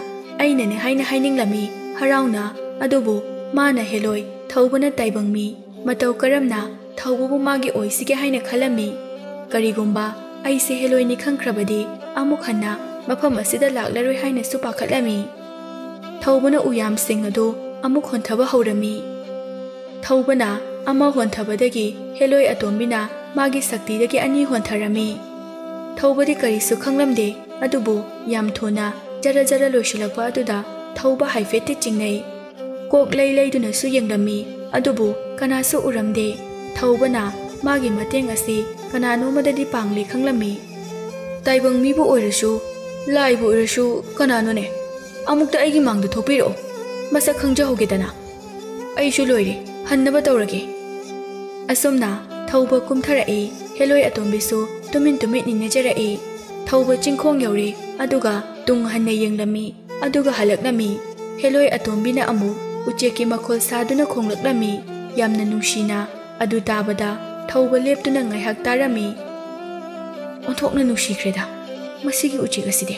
ꯑꯩꯅꯅꯦ ꯍꯥꯏꯅ ꯍꯥꯏꯅꯤꯡꯂꯝꯃꯤ ꯍꯔꯥꯎꯅ꯫ ꯑꯗꯨꯕꯨ ꯃꯥꯅ ꯍꯦꯂꯣꯏ, ꯊꯧꯕꯅ ꯇꯥꯏꯕꯪ ꯃꯤ꯫ ꯃꯇꯧ ꯀꯔꯝꯅ ꯊꯧꯕꯕꯨ ꯃꯥꯒꯤ ꯑꯣꯏꯁꯤꯒꯦ ꯍꯥꯏꯅ ꯈꯜꯂꯝꯃꯤ꯫ ꯀꯔꯤꯒꯨꯝꯕ ꯑꯩꯁꯦ ꯍꯦꯂꯣꯏꯅꯤ ꯈꯪꯈ꯭ꯔꯕꯗꯤ ꯑꯃꯨꯛ ꯍꯟꯅ ꯃꯐꯝ ꯑꯁꯤꯗ ꯂꯥꯛꯂꯔꯣꯏ ꯍꯥꯏꯅꯁꯨ ꯄꯥꯈꯠꯂꯝꯃꯤ꯫ ꯊꯧꯕꯅ ꯎꯌꯥꯝꯁꯤꯡ ꯑꯗꯨ ꯑꯃꯨꯛ ꯍꯣꯟꯊꯕ ꯍꯧꯔꯝꯃꯤ꯫ ꯊꯧꯕꯅ ꯑꯃ ꯍꯣꯟꯊꯕꯗꯒꯤ ꯍꯦꯂꯣꯏ ꯑꯇꯣꯝꯕꯤꯅ ꯃꯥꯒꯤ ꯁꯛꯇꯤꯗꯒꯤ ꯑꯅꯤ ꯍꯣꯟꯊꯔꯝꯃꯤ꯫ ꯊꯧꯕꯗꯤ ꯀꯔꯤꯁꯨ ꯈꯪꯂꯝꯗꯦ, ꯑꯗꯨꯕꯨ ꯌꯥꯝ ꯊꯨꯅ ꯖꯔ ꯖꯔ ꯂꯣꯏꯁꯤꯜꯂꯛꯄ ꯑꯗꯨꯗ ꯊꯧꯕ ꯍꯥꯏꯐꯦꯠꯇꯤ ꯆꯤꯡꯅꯩ꯫ ꯀꯣꯛ ꯂꯩ ꯂꯩꯗꯨꯅꯁꯨ ꯌꯦꯡꯂꯝꯃꯤ, ꯑꯗꯨꯕꯨ ꯀꯅꯥꯁꯨ ꯎꯔꯝꯗꯦ꯫ ꯊꯧꯕꯅ ꯃꯥꯒꯤ ꯃꯇꯦꯡ ꯑꯁꯤ ꯀꯅꯥꯅꯣꯃꯗꯗꯤ ꯄꯥꯡꯂꯦ ꯈꯪꯂꯝꯃꯤ꯫ ꯇꯥꯏꯕꯪ ꯃꯤꯕꯨ ꯑꯣꯏꯔꯁꯨ, ꯂꯥꯏꯕꯨ ꯑꯣꯏꯔꯁꯨ, ꯀꯅꯥꯅꯣꯅꯦ? ꯑꯃꯨꯛꯇ ꯑꯩꯒꯤ ꯃꯥꯡꯗ ꯊꯣꯛꯄꯤꯔꯛꯑꯣ, ꯃꯁꯛ ꯈꯪꯖꯍꯧꯒꯦꯗꯅ꯫ ꯑꯩꯁꯨ ꯂꯣꯏꯔꯦ, ꯍꯟꯅꯕ ꯇꯧꯔꯒꯦ꯫ ꯑꯁꯨꯝꯅ ꯊꯧꯕ ꯀꯨꯝꯊꯔꯛꯏ꯫ ꯍꯦꯂꯣꯏ ꯑꯇꯣꯝꯕꯤꯁꯨ ꯇꯨꯃꯤꯟ ꯇꯨꯃꯤꯟ ꯏꯟꯅꯖꯔꯛꯏ꯫ ꯊꯧꯕ ꯆꯤꯡꯈꯣꯡ ꯌꯧꯔꯦ, ꯑꯗꯨꯒ ꯇꯨꯡ ꯍꯟꯅ ꯌꯦꯡꯂꯝꯃꯤ, ꯑꯗꯨꯒ ꯍꯜꯂꯛꯂꯝꯃꯤ꯫ ꯍꯦꯂꯣꯏ ꯑꯇꯣꯝꯕꯤꯅ ꯑꯃꯨꯛ ꯎꯆꯦꯛꯀꯤ ꯃꯈꯣꯜ ꯁꯥꯗꯨꯅ ꯈꯣꯡꯂꯛꯂꯝꯃꯤ, ꯌꯥꯝꯅ ꯅꯨꯡꯁꯤꯅ꯫ ꯑꯗꯨ ꯇꯥꯕꯗ ꯊꯧꯕ ꯂꯦꯞꯇꯨꯅ ꯉꯥꯏꯍꯥꯛ ꯇꯥꯔꯝꯃꯤ꯫ "ꯑꯣꯟꯊꯣꯛꯅ ꯅꯨꯡꯁꯤꯈ꯭ꯔꯦꯗ ꯃꯁꯤꯒꯤ ꯎꯆꯦꯛ ꯑꯁꯤꯗꯤ꯫"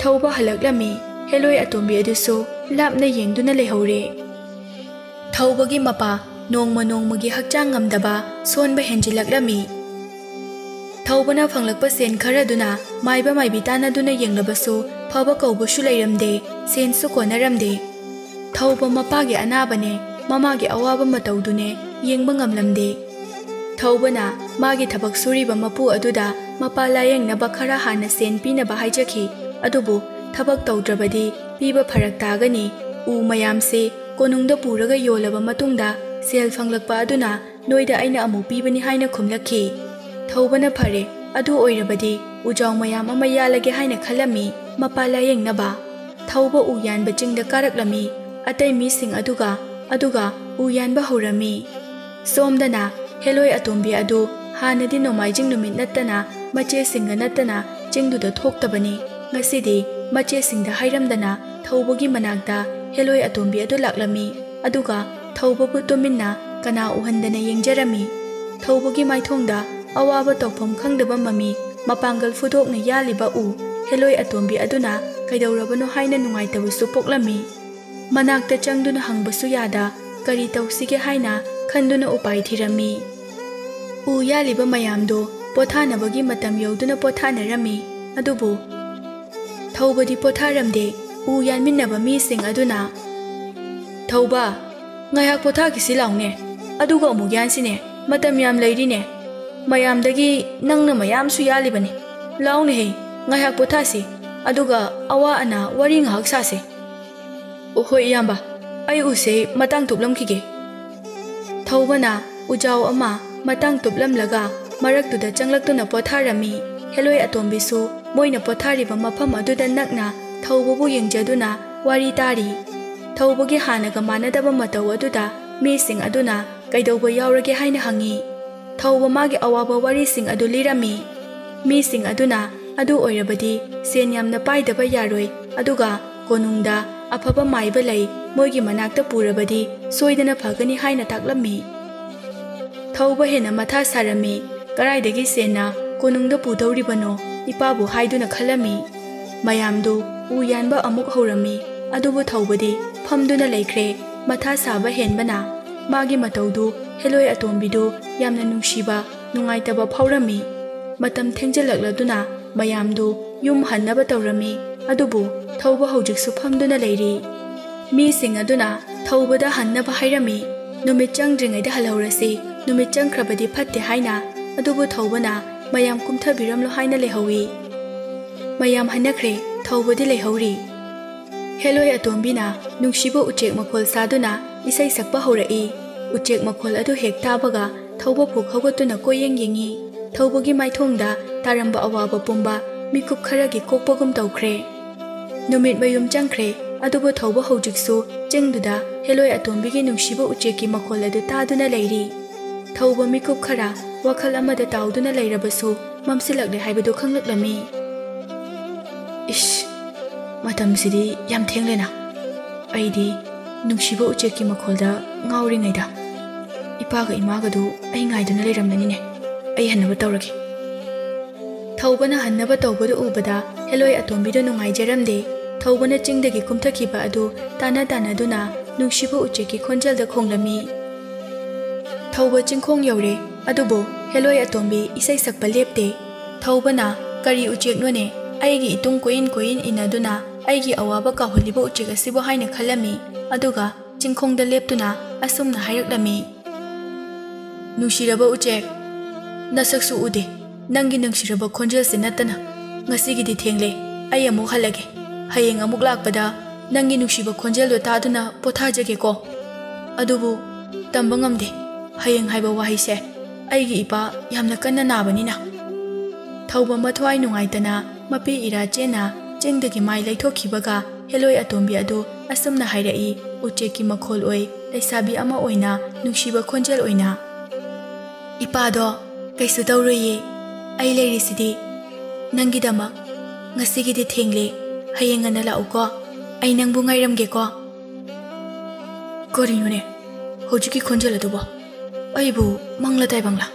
ꯊꯧꯕ ꯍꯜꯂꯛꯂꯝꯃꯤ꯫ ꯍꯦꯂꯣꯏ ꯑꯇꯣꯝꯕꯤ ꯑꯗꯨꯁꯨ ꯂꯥꯞꯅ ꯌꯦꯡꯗꯨꯅ ꯂꯩꯍꯧꯔꯦ꯫ ꯊꯧꯕꯒꯤ ꯃꯄꯥ ꯅꯣꯡꯃ ꯅꯣꯡꯃꯒꯤ ꯍꯛꯆꯥꯡ ꯉꯝꯗꯕ, ꯁꯣꯟꯕ ꯍꯦꯟꯖꯤꯜꯂꯛꯂꯝꯃꯤ꯫ ꯊꯧꯕꯅ ꯐꯪꯂꯛꯄ ꯁꯦꯟ ꯈꯔꯗꯨꯅ ꯃꯥꯏꯕ ꯃꯥꯏꯕꯤ ꯇꯥꯟꯅꯗꯨꯅ ꯌꯦꯡꯂꯕꯁꯨ ꯐꯕ ꯀꯧꯕꯁꯨ ꯂꯩꯔꯝꯗꯦ, ꯁꯦꯟꯁꯨ ꯀꯣꯟꯅꯔꯝꯗꯦ꯫ ꯊꯧꯕ ꯃꯄꯥꯒꯤ ꯑꯅꯥꯕꯅꯦ, ꯃꯃꯥꯒꯤ ꯑꯋꯥꯕ ꯃꯇꯧꯗꯨꯅꯦ ꯌꯦꯡꯕ ꯉꯝꯂꯝꯗꯦ꯫ ꯊꯧꯕꯅ ꯃꯥꯒꯤ ꯊꯕꯛ ꯁꯨꯔꯤꯕ ꯃꯄꯨ ꯑꯗꯨꯗ ꯃꯄꯥ ꯂꯥꯌꯦꯡꯅꯕ ꯈꯔ ꯍꯥꯟꯅ ꯁꯦꯟ ꯄꯤꯅꯕ ꯍꯥꯏꯖꯈꯤ, ꯑꯗꯨꯕꯨ ꯊꯕꯛ ꯇꯧꯗ꯭ꯔꯕꯗꯤ ꯄꯤꯕ ꯐꯔꯛ ꯇꯥꯒꯅꯤ꯫ ꯎ ꯃꯌꯥꯝꯁꯦ ꯀꯣꯅꯨꯡꯗ ꯄꯨꯔꯒ ꯌꯣꯜꯂꯕ ꯃꯇꯨꯡꯗ ꯁꯦꯜ ꯐꯪꯂꯛꯄ ꯑꯗꯨꯅ ꯅꯣꯏꯗ ꯑꯩꯅ ꯑꯃꯨꯛ ꯄꯤꯕꯅꯤ ꯍꯥꯏꯅ ꯈꯨꯝꯂꯛꯈꯤ꯫ ꯊꯧꯕꯅ ꯐꯔꯦ, ꯑꯗꯨ ꯑꯣꯏꯔꯕꯗꯤ ꯎꯖꯥꯎ ꯃꯌꯥꯝ ꯑꯃ ꯌꯥꯜꯂꯒꯦ ꯍꯥꯏꯅ ꯈꯜꯂꯝꯃꯤ ꯃꯄꯥ ꯂꯥꯌꯦꯡꯅꯕ꯫ ꯊꯧꯕ ꯎ ꯌꯥꯟꯕ ꯆꯤꯡꯗ ꯀꯥꯔꯛꯂꯝꯃꯤ ꯑꯇꯩ ꯃꯤꯁꯤꯡ ꯑꯗꯨꯒ, ꯑꯗꯨꯒ ꯎ ꯌꯥꯟꯕ ꯍꯧꯔꯝꯃꯤ꯫ ꯁꯣꯝꯗꯅ ꯍꯦꯂꯣꯏ ꯑꯇꯣꯝꯕꯤ ꯑꯗꯨ ꯍꯥꯟꯅꯗꯤ ꯅꯣꯡꯃꯥꯏꯖꯤꯡ ꯅꯨꯃꯤꯠ ꯅꯠꯇꯅ ꯃꯆꯦꯁꯤꯡꯒ ꯅꯠꯇꯅ ꯆꯤꯡꯗꯨꯗ ꯊꯣꯛꯇꯕꯅꯤ꯫ ꯉꯁꯤꯗꯤ ꯃꯆꯦꯁꯤꯡꯗ ꯍꯥꯏꯔꯝꯗꯅ ꯊꯧꯕꯒꯤ ꯃꯅꯥꯛꯇ ꯍꯦꯂꯣꯏ ꯑꯇꯣꯝꯕꯤ ꯑꯗꯨ ꯂꯥꯛꯂꯝꯃꯤ꯫ ꯑꯗꯨꯒ ꯊꯧꯕꯕꯨ ꯇꯨꯃꯤꯟꯅ ꯀꯅꯥ ꯎꯍꯟꯗꯅ ꯌꯦꯡꯖꯔꯝꯃꯤ꯫ ꯊꯧꯕꯒꯤ ꯃꯥꯏꯊꯣꯡꯗ ꯑꯋꯥꯕ ꯇꯧꯐꯝ ꯈꯪꯗꯕ ꯃꯃꯤ ꯃꯄꯥꯡꯒꯜ ꯐꯨꯗꯣꯛꯅ ꯌꯥꯜꯂꯤꯕ ꯎ ꯍꯦꯂꯣꯏ ꯑꯇꯣꯝꯕꯤ ꯑꯗꯨꯅ ꯀꯩꯗꯧꯔꯕꯅꯣ ꯍꯥꯏꯅ ꯅꯨꯡꯉꯥꯏꯇꯕꯁꯨ ꯄꯣꯛꯂꯝꯃꯤ꯫ ꯃꯅꯥꯛꯇ ꯆꯪꯗꯨꯅ ꯍꯪꯕꯁꯨ ꯌꯥꯗ ꯀꯔꯤ ꯇꯧꯁꯤꯒꯦ ꯍꯥꯏꯅ ꯈꯟꯗꯨꯅ ꯎꯄꯥꯏ ꯊꯤꯔꯝꯃꯤ꯫ ꯎ ꯌꯥꯜꯂꯤꯕ ꯃꯌꯥꯝꯗꯣ ꯄꯣꯊꯥꯅꯕꯒꯤ ꯃꯇꯝ ꯌꯧꯗꯨꯅ ꯄꯣꯊꯥꯅꯔꯝꯃꯤ꯫ ꯑꯗꯨꯕꯨ ꯊꯧꯕꯗꯤ ꯄꯣꯊꯥꯔꯝꯗꯦ꯫ ꯎ ꯌꯥꯟꯃꯤꯟꯅꯕ ꯃꯤꯁꯤꯡ ꯑꯗꯨꯅ, "ꯊꯧꯕ, ꯉꯥꯏꯍꯥꯛ ꯄꯣꯊꯥꯈꯤꯁꯤ ꯂꯥꯎꯅꯦ, ꯑꯗꯨꯒ ꯑꯃꯨꯛ ꯌꯥꯟꯁꯤꯅꯦ, ꯃꯇꯝ ꯌꯥꯝ ꯂꯩꯔꯤꯅꯦ꯫ ꯃꯌꯥꯝꯗꯒꯤ ꯅꯪꯅ ꯃꯌꯥꯝꯁꯨ ꯌꯥꯜꯂꯤꯕꯅꯤ꯫ ꯂꯥꯎꯅꯦꯍꯦ, ꯉꯥꯏꯍꯥꯛ ꯄꯣꯊꯥꯁꯤ, ꯑꯗꯨꯒ ꯑꯋꯥ ꯑꯅꯥ ꯋꯥꯔꯤ ꯉꯥꯏꯍꯥꯛ ꯁꯥꯁꯦ꯫" "ꯑꯣ, ꯍꯣꯏ ꯏꯌꯥꯝꯕ, ꯑꯩ ꯎꯁꯦ ꯃꯇꯥꯡ ꯇꯨꯞꯂꯝꯈꯤꯒꯦ꯫" ꯊꯧꯕꯅ ꯎꯖꯥꯎ ꯑꯃ ꯃꯇꯥꯡ ꯇꯨꯞꯂꯝꯂꯒ ꯃꯔꯛꯇꯨꯗ ꯆꯪꯂꯛꯇꯨꯅ ꯄꯣꯊꯥꯔꯝꯃꯤ꯫ ꯍꯦꯂꯣꯏ ꯑꯇꯣꯝꯕꯤꯁꯨ ꯃꯣꯏꯅ ꯄꯣꯊꯥꯔꯤꯕ ꯃꯐꯝ ꯑꯗꯨꯗ ꯅꯛꯅ ꯊꯧꯕꯕꯨ ꯌꯦꯡꯖꯗꯨꯅ ꯋꯥꯔꯤ ꯇꯥꯔꯤ꯫ ꯊꯧꯕꯒꯤ ꯍꯥꯟꯅꯒ ꯃꯥꯟꯅꯗꯕ ꯃꯇꯧ ꯑꯗꯨꯗ ꯃꯤꯁꯤꯡ ꯑꯗꯨꯅ ꯀꯩꯗꯧꯕ ꯌꯥꯎꯔꯒꯦ ꯍꯥꯏꯅ ꯍꯪꯉꯤ꯫ ꯊꯧꯕ ꯃꯥꯒꯤ ꯑꯋꯥꯕ ꯋꯥꯔꯤꯁꯤꯡ ꯑꯗꯨ ꯂꯤꯔꯝꯃꯤ꯫ ꯃꯤꯁꯤꯡ ꯑꯗꯨꯅ, "ꯑꯗꯨ ꯑꯣꯏꯔꯕꯗꯤ ꯁꯦꯟ ꯌꯥꯝꯅ ꯄꯥꯏꯗꯕ ꯌꯥꯔꯣꯏ, ꯑꯗꯨꯒ ꯀꯣꯅꯨꯡꯗ ꯑꯐꯕ ꯃꯥꯏꯕ ꯂꯩ, ꯃꯣꯏꯒꯤ ꯃꯅꯥꯛꯇ ꯄꯨꯔꯕꯗꯤ ꯁꯣꯏꯗꯅ ꯐꯒꯅꯤ" ꯍꯥꯏꯅ ꯇꯥꯛꯂꯝꯃꯤ꯫ ꯊꯧꯕ ꯍꯦꯟꯅ ꯃꯊꯥ ꯁꯥꯔꯝꯃꯤ꯫ ꯀꯗꯥꯏꯗꯒꯤ ꯁꯦꯟꯅ ꯀꯣꯅꯨꯡꯗ ꯄꯨꯗꯧꯔꯤꯕꯅꯣ? ꯏꯄꯥꯕꯨ ꯍꯥꯏꯗꯨꯅ ꯈꯜꯂꯝꯃꯤ꯫ ꯃꯌꯥꯝꯗꯨ ꯎ ꯌꯥꯟꯕ ꯑꯃꯨꯛ ꯍꯧꯔꯝꯃꯤ꯫ ꯑꯗꯨꯕꯨ ꯊꯧꯕꯗꯤ ꯐꯝꯗꯨꯅ ꯂꯩꯈ꯭ꯔꯦ꯫ ꯃꯊꯥ ꯁꯥꯕ ꯍꯦꯟꯕꯅ ꯃꯥꯒꯤ ꯃꯇꯧꯗꯨ ꯍꯦꯂꯣꯏ ꯑꯇꯣꯝꯕꯤꯗꯨ ꯌꯥꯝꯅ ꯅꯨꯡꯁꯤꯕ, ꯅꯨꯡꯉꯥꯏꯇꯕ ꯐꯥꯎꯔꯝꯃꯤ꯫ ꯃꯇꯝ ꯊꯦꯡꯖꯤꯜꯂꯛꯂꯗꯨꯅ ꯃꯌꯥꯝꯗꯨ ꯌꯨꯝ ꯍꯟꯅꯕ ꯇꯧꯔꯝꯃꯤ꯫ ꯑꯗꯨꯕꯨ ꯊꯧꯕ ꯍꯧꯖꯤꯛꯁꯨ ꯐꯝꯗꯨꯅ ꯂꯩꯔꯤ꯫ ꯃꯤꯁꯤꯡ ꯑꯗꯨꯅ ꯊꯧꯕꯗ ꯍꯟꯅꯕ ꯍꯥꯏꯔꯝꯃꯤ꯫ "ꯅꯨꯃꯤꯠ ꯆꯪꯗ꯭ꯔꯤꯉꯩꯗ ꯍꯜꯍꯧꯔꯁꯤ, ꯅꯨꯃꯤꯠ ꯆꯪꯈ꯭ꯔꯕꯗꯤ ꯐꯠꯇꯦ" ꯍꯥꯏꯅ꯫ ꯑꯗꯨꯕꯨ ꯊꯧꯕꯅ, "ꯃꯌꯥꯝ ꯀꯨꯝꯊꯕꯤꯔꯝꯂꯣ" ꯍꯥꯏꯅ ꯂꯩꯍꯧꯏ꯫ ꯃꯌꯥꯝ ꯍꯟꯅꯈ꯭ꯔꯦ, ꯊꯧꯕꯗꯤ ꯂꯩꯍꯧꯔꯤ꯫ ꯍꯦꯂꯣꯏ ꯑꯇꯣꯝꯕꯤꯅ ꯅꯨꯡꯁꯤꯕ ꯎꯆꯦꯛ ꯃꯈꯣꯜ ꯁꯥꯗꯨꯅ ꯏꯁꯩ ꯁꯛꯄ ꯍꯧꯔꯛꯏ꯫ ꯎꯆꯦꯛ ꯃꯈꯣꯜ ꯑꯗꯨ ꯍꯦꯛ ꯇꯥꯕꯒ ꯊꯧꯕ ꯐꯨꯛ ꯍꯧꯒꯠꯇꯨꯅ ꯀꯣꯏꯌꯦꯡ ꯌꯦꯡꯉꯤ꯫ ꯊꯧꯕꯒꯤ ꯃꯥꯏꯊꯣꯡꯗ ꯇꯥꯔꯝꯕ ꯑꯋꯥꯕ ꯄꯨꯝꯕ ꯃꯤꯀꯨꯞ ꯈꯔꯒꯤ ꯀꯣꯛꯄꯒꯨꯝ ꯇꯧꯈ꯭ꯔꯦ꯫ ꯅꯨꯃꯤꯠ ꯃꯌꯨꯝ ꯆꯪꯈ꯭ꯔꯦ, ꯑꯗꯨꯕꯨ ꯊꯧꯕ ꯍꯧꯖꯤꯛꯁꯨ ꯆꯤꯡꯗꯨꯗ ꯍꯦꯂꯣꯏ ꯑꯇꯣꯝꯕꯤꯒꯤ ꯅꯨꯡꯁꯤꯕ ꯎꯆꯦꯛꯀꯤ ꯃꯈꯣꯜ ꯑꯗꯨ ꯇꯥꯗꯨꯅ ꯂꯩꯔꯤ꯫ ꯊꯧꯕ ꯃꯤꯀꯨꯞ ꯈꯔ ꯋꯥꯈꯜ ꯑꯃꯗ ꯇꯥꯎꯗꯨꯅ ꯂꯩꯔꯕꯁꯨ ꯃꯝꯁꯤꯜꯂꯛꯂꯦ ꯍꯥꯏꯕꯗꯨ ꯈꯪꯂꯛꯂꯝꯃꯤ꯫ "ꯏꯁ, ꯃꯇꯝꯁꯤꯗꯤ ꯌꯥꯝ ꯊꯦꯡꯂꯦꯅ꯫ ꯑꯩꯗꯤ ꯅꯨꯡꯁꯤꯕ ꯎꯆꯦꯛꯀꯤ ꯃꯈꯣꯜꯗ ꯉꯥꯎꯔꯤꯉꯩꯗ ꯏꯄꯥꯒ ꯏꯃꯥꯒꯗꯨ ꯑꯩ ꯉꯥꯏꯗꯨꯅ ꯂꯩꯔꯝꯂꯅꯤꯅꯦ꯫ ꯑꯩ ꯍꯟꯅꯕ ꯇꯧꯔꯒꯦ꯫ ꯊꯧꯕꯅ ꯍꯟꯅꯕ ꯇꯧꯕꯗꯨ ꯎꯕꯗ ꯍꯦꯂꯣꯏ ꯑꯇꯣꯝꯕꯤꯗꯨ ꯅꯨꯡꯉꯥꯏꯖꯔꯝꯗꯦ꯫ ꯊꯧꯕꯅ ꯆꯤꯡꯗꯒꯤ ꯀꯨꯝꯊꯈꯤꯕ ꯑꯗꯨ ꯇꯥꯅ ꯇꯥꯅꯗꯨꯅ ꯅꯨꯡꯁꯤꯕ ꯎꯆꯦꯛꯀꯤ ꯈꯣꯟꯖꯦꯜꯗ ꯈꯣꯡꯂꯝꯃꯤ꯫ ꯊꯧꯕ ꯆꯤꯡꯈꯣꯡ ꯌꯧꯔꯦ, ꯑꯗꯨꯕꯨ ꯍꯦꯂꯣꯏ ꯑꯇꯣꯝꯕꯤ ꯏꯁꯩ ꯁꯛꯄ ꯂꯦꯞꯇꯦ꯫ ꯊꯧꯕꯅ, "ꯀꯔꯤ ꯎꯆꯦꯛꯅꯣꯅꯦ? ꯑꯩꯒꯤ ꯏꯇꯨꯡ ꯀꯣꯏꯏꯟ ꯀꯣꯏꯏꯟ ꯏꯟꯅꯗꯨꯅ ꯑꯩꯒꯤ ꯑꯋꯥꯕ ꯀꯥꯎꯍꯜꯂꯤꯕ ꯎꯆꯦꯛ ꯑꯁꯤꯕꯨ?" ꯍꯥꯏꯅ ꯈꯜꯂꯝꯃꯤ꯫ ꯑꯗꯨꯒ ꯆꯤꯡꯈꯣꯡꯗ ꯂꯦꯞꯇꯨꯅ ꯑꯁꯨꯝꯅ ꯍꯥꯏꯔꯛꯂꯝꯃꯤ, "ꯅꯨꯡꯁꯤꯔꯕ ꯎꯆꯦꯛ, ꯅꯁꯛꯁꯨ ꯎꯗꯦ, ꯅꯪꯒꯤ ꯅꯨꯡꯁꯤꯔꯕ ꯈꯣꯟꯖꯦꯜꯁꯤ ꯅꯠꯇꯅ꯫ ꯉꯁꯤꯒꯤꯗꯤ ꯊꯦꯡꯂꯦ, ꯑꯩ ꯑꯃꯨꯛ ꯍꯜꯂꯒꯦ꯫ ꯍꯌꯦꯡ ꯑꯃꯨꯛ ꯂꯥꯛꯄꯗ ꯅꯪꯒꯤ ꯅꯨꯡꯁꯤꯕ ꯈꯣꯟꯖꯦꯜꯗꯣ ꯇꯥꯗꯨꯅ ꯄꯣꯊꯥꯖꯒꯦꯀꯣ꯫ ꯑꯗꯨꯕꯨ ꯇꯝꯕ ꯉꯝꯗꯦ, ꯍꯌꯦꯡ ꯍꯥꯏꯕ ꯋꯥꯍꯩꯁꯦ꯫ ꯑꯩꯒꯤ ꯏꯄꯥ ꯌꯥꯝꯅ ꯀꯟꯅ ꯅꯥꯕꯅꯤꯅ꯫" ꯊꯧꯕ ꯃꯊ꯭ꯋꯥꯏ ꯅꯨꯡꯉꯥꯏꯇꯅ ꯃꯄꯤ ꯏꯔꯥ ꯆꯦꯟꯅ ꯆꯤꯡꯗꯒꯤ ꯃꯥꯏ ꯂꯩꯊꯣꯛꯈꯤꯕꯒ ꯍꯦꯂꯣꯏ ꯑꯇꯣꯝꯕꯤ ꯑꯗꯨ ꯑꯁꯨꯝꯅ ꯍꯥꯏꯔꯛꯏ, ꯎꯆꯦꯛꯀꯤ ꯃꯈꯣꯜ ꯑꯣꯏ, ꯂꯩꯁꯥꯕꯤ ꯑꯃ ꯑꯣꯏꯅ, ꯅꯨꯡꯁꯤꯕ ꯈꯣꯟꯖꯦꯜ ꯑꯣꯏꯅ, "ꯏꯄꯥꯗꯣ ꯀꯩꯁꯨ ꯇꯧꯔꯣꯏꯌꯦ, ꯑꯩ ꯂꯩꯔꯤꯁꯤꯗꯤ ꯅꯪꯒꯤꯗꯃꯛ꯫ ꯉꯁꯤꯒꯤꯗꯤ ꯊꯦꯡꯂꯦ, ꯍꯌꯦꯡ ꯉꯟꯅ ꯂꯥꯛꯎꯀꯣ, ꯑꯩ ꯅꯪꯕꯨ ꯉꯥꯏꯔꯝꯒꯦꯀꯣ꯫" ꯀꯔꯤꯅꯣꯅꯦ, ꯍꯧꯖꯤꯛꯀꯤ ꯈꯣꯟꯖꯦꯜ ꯑꯗꯨꯕꯣ? ꯑꯩꯕꯨ ꯃꯪꯂ ꯇꯥꯏꯕꯪꯂ?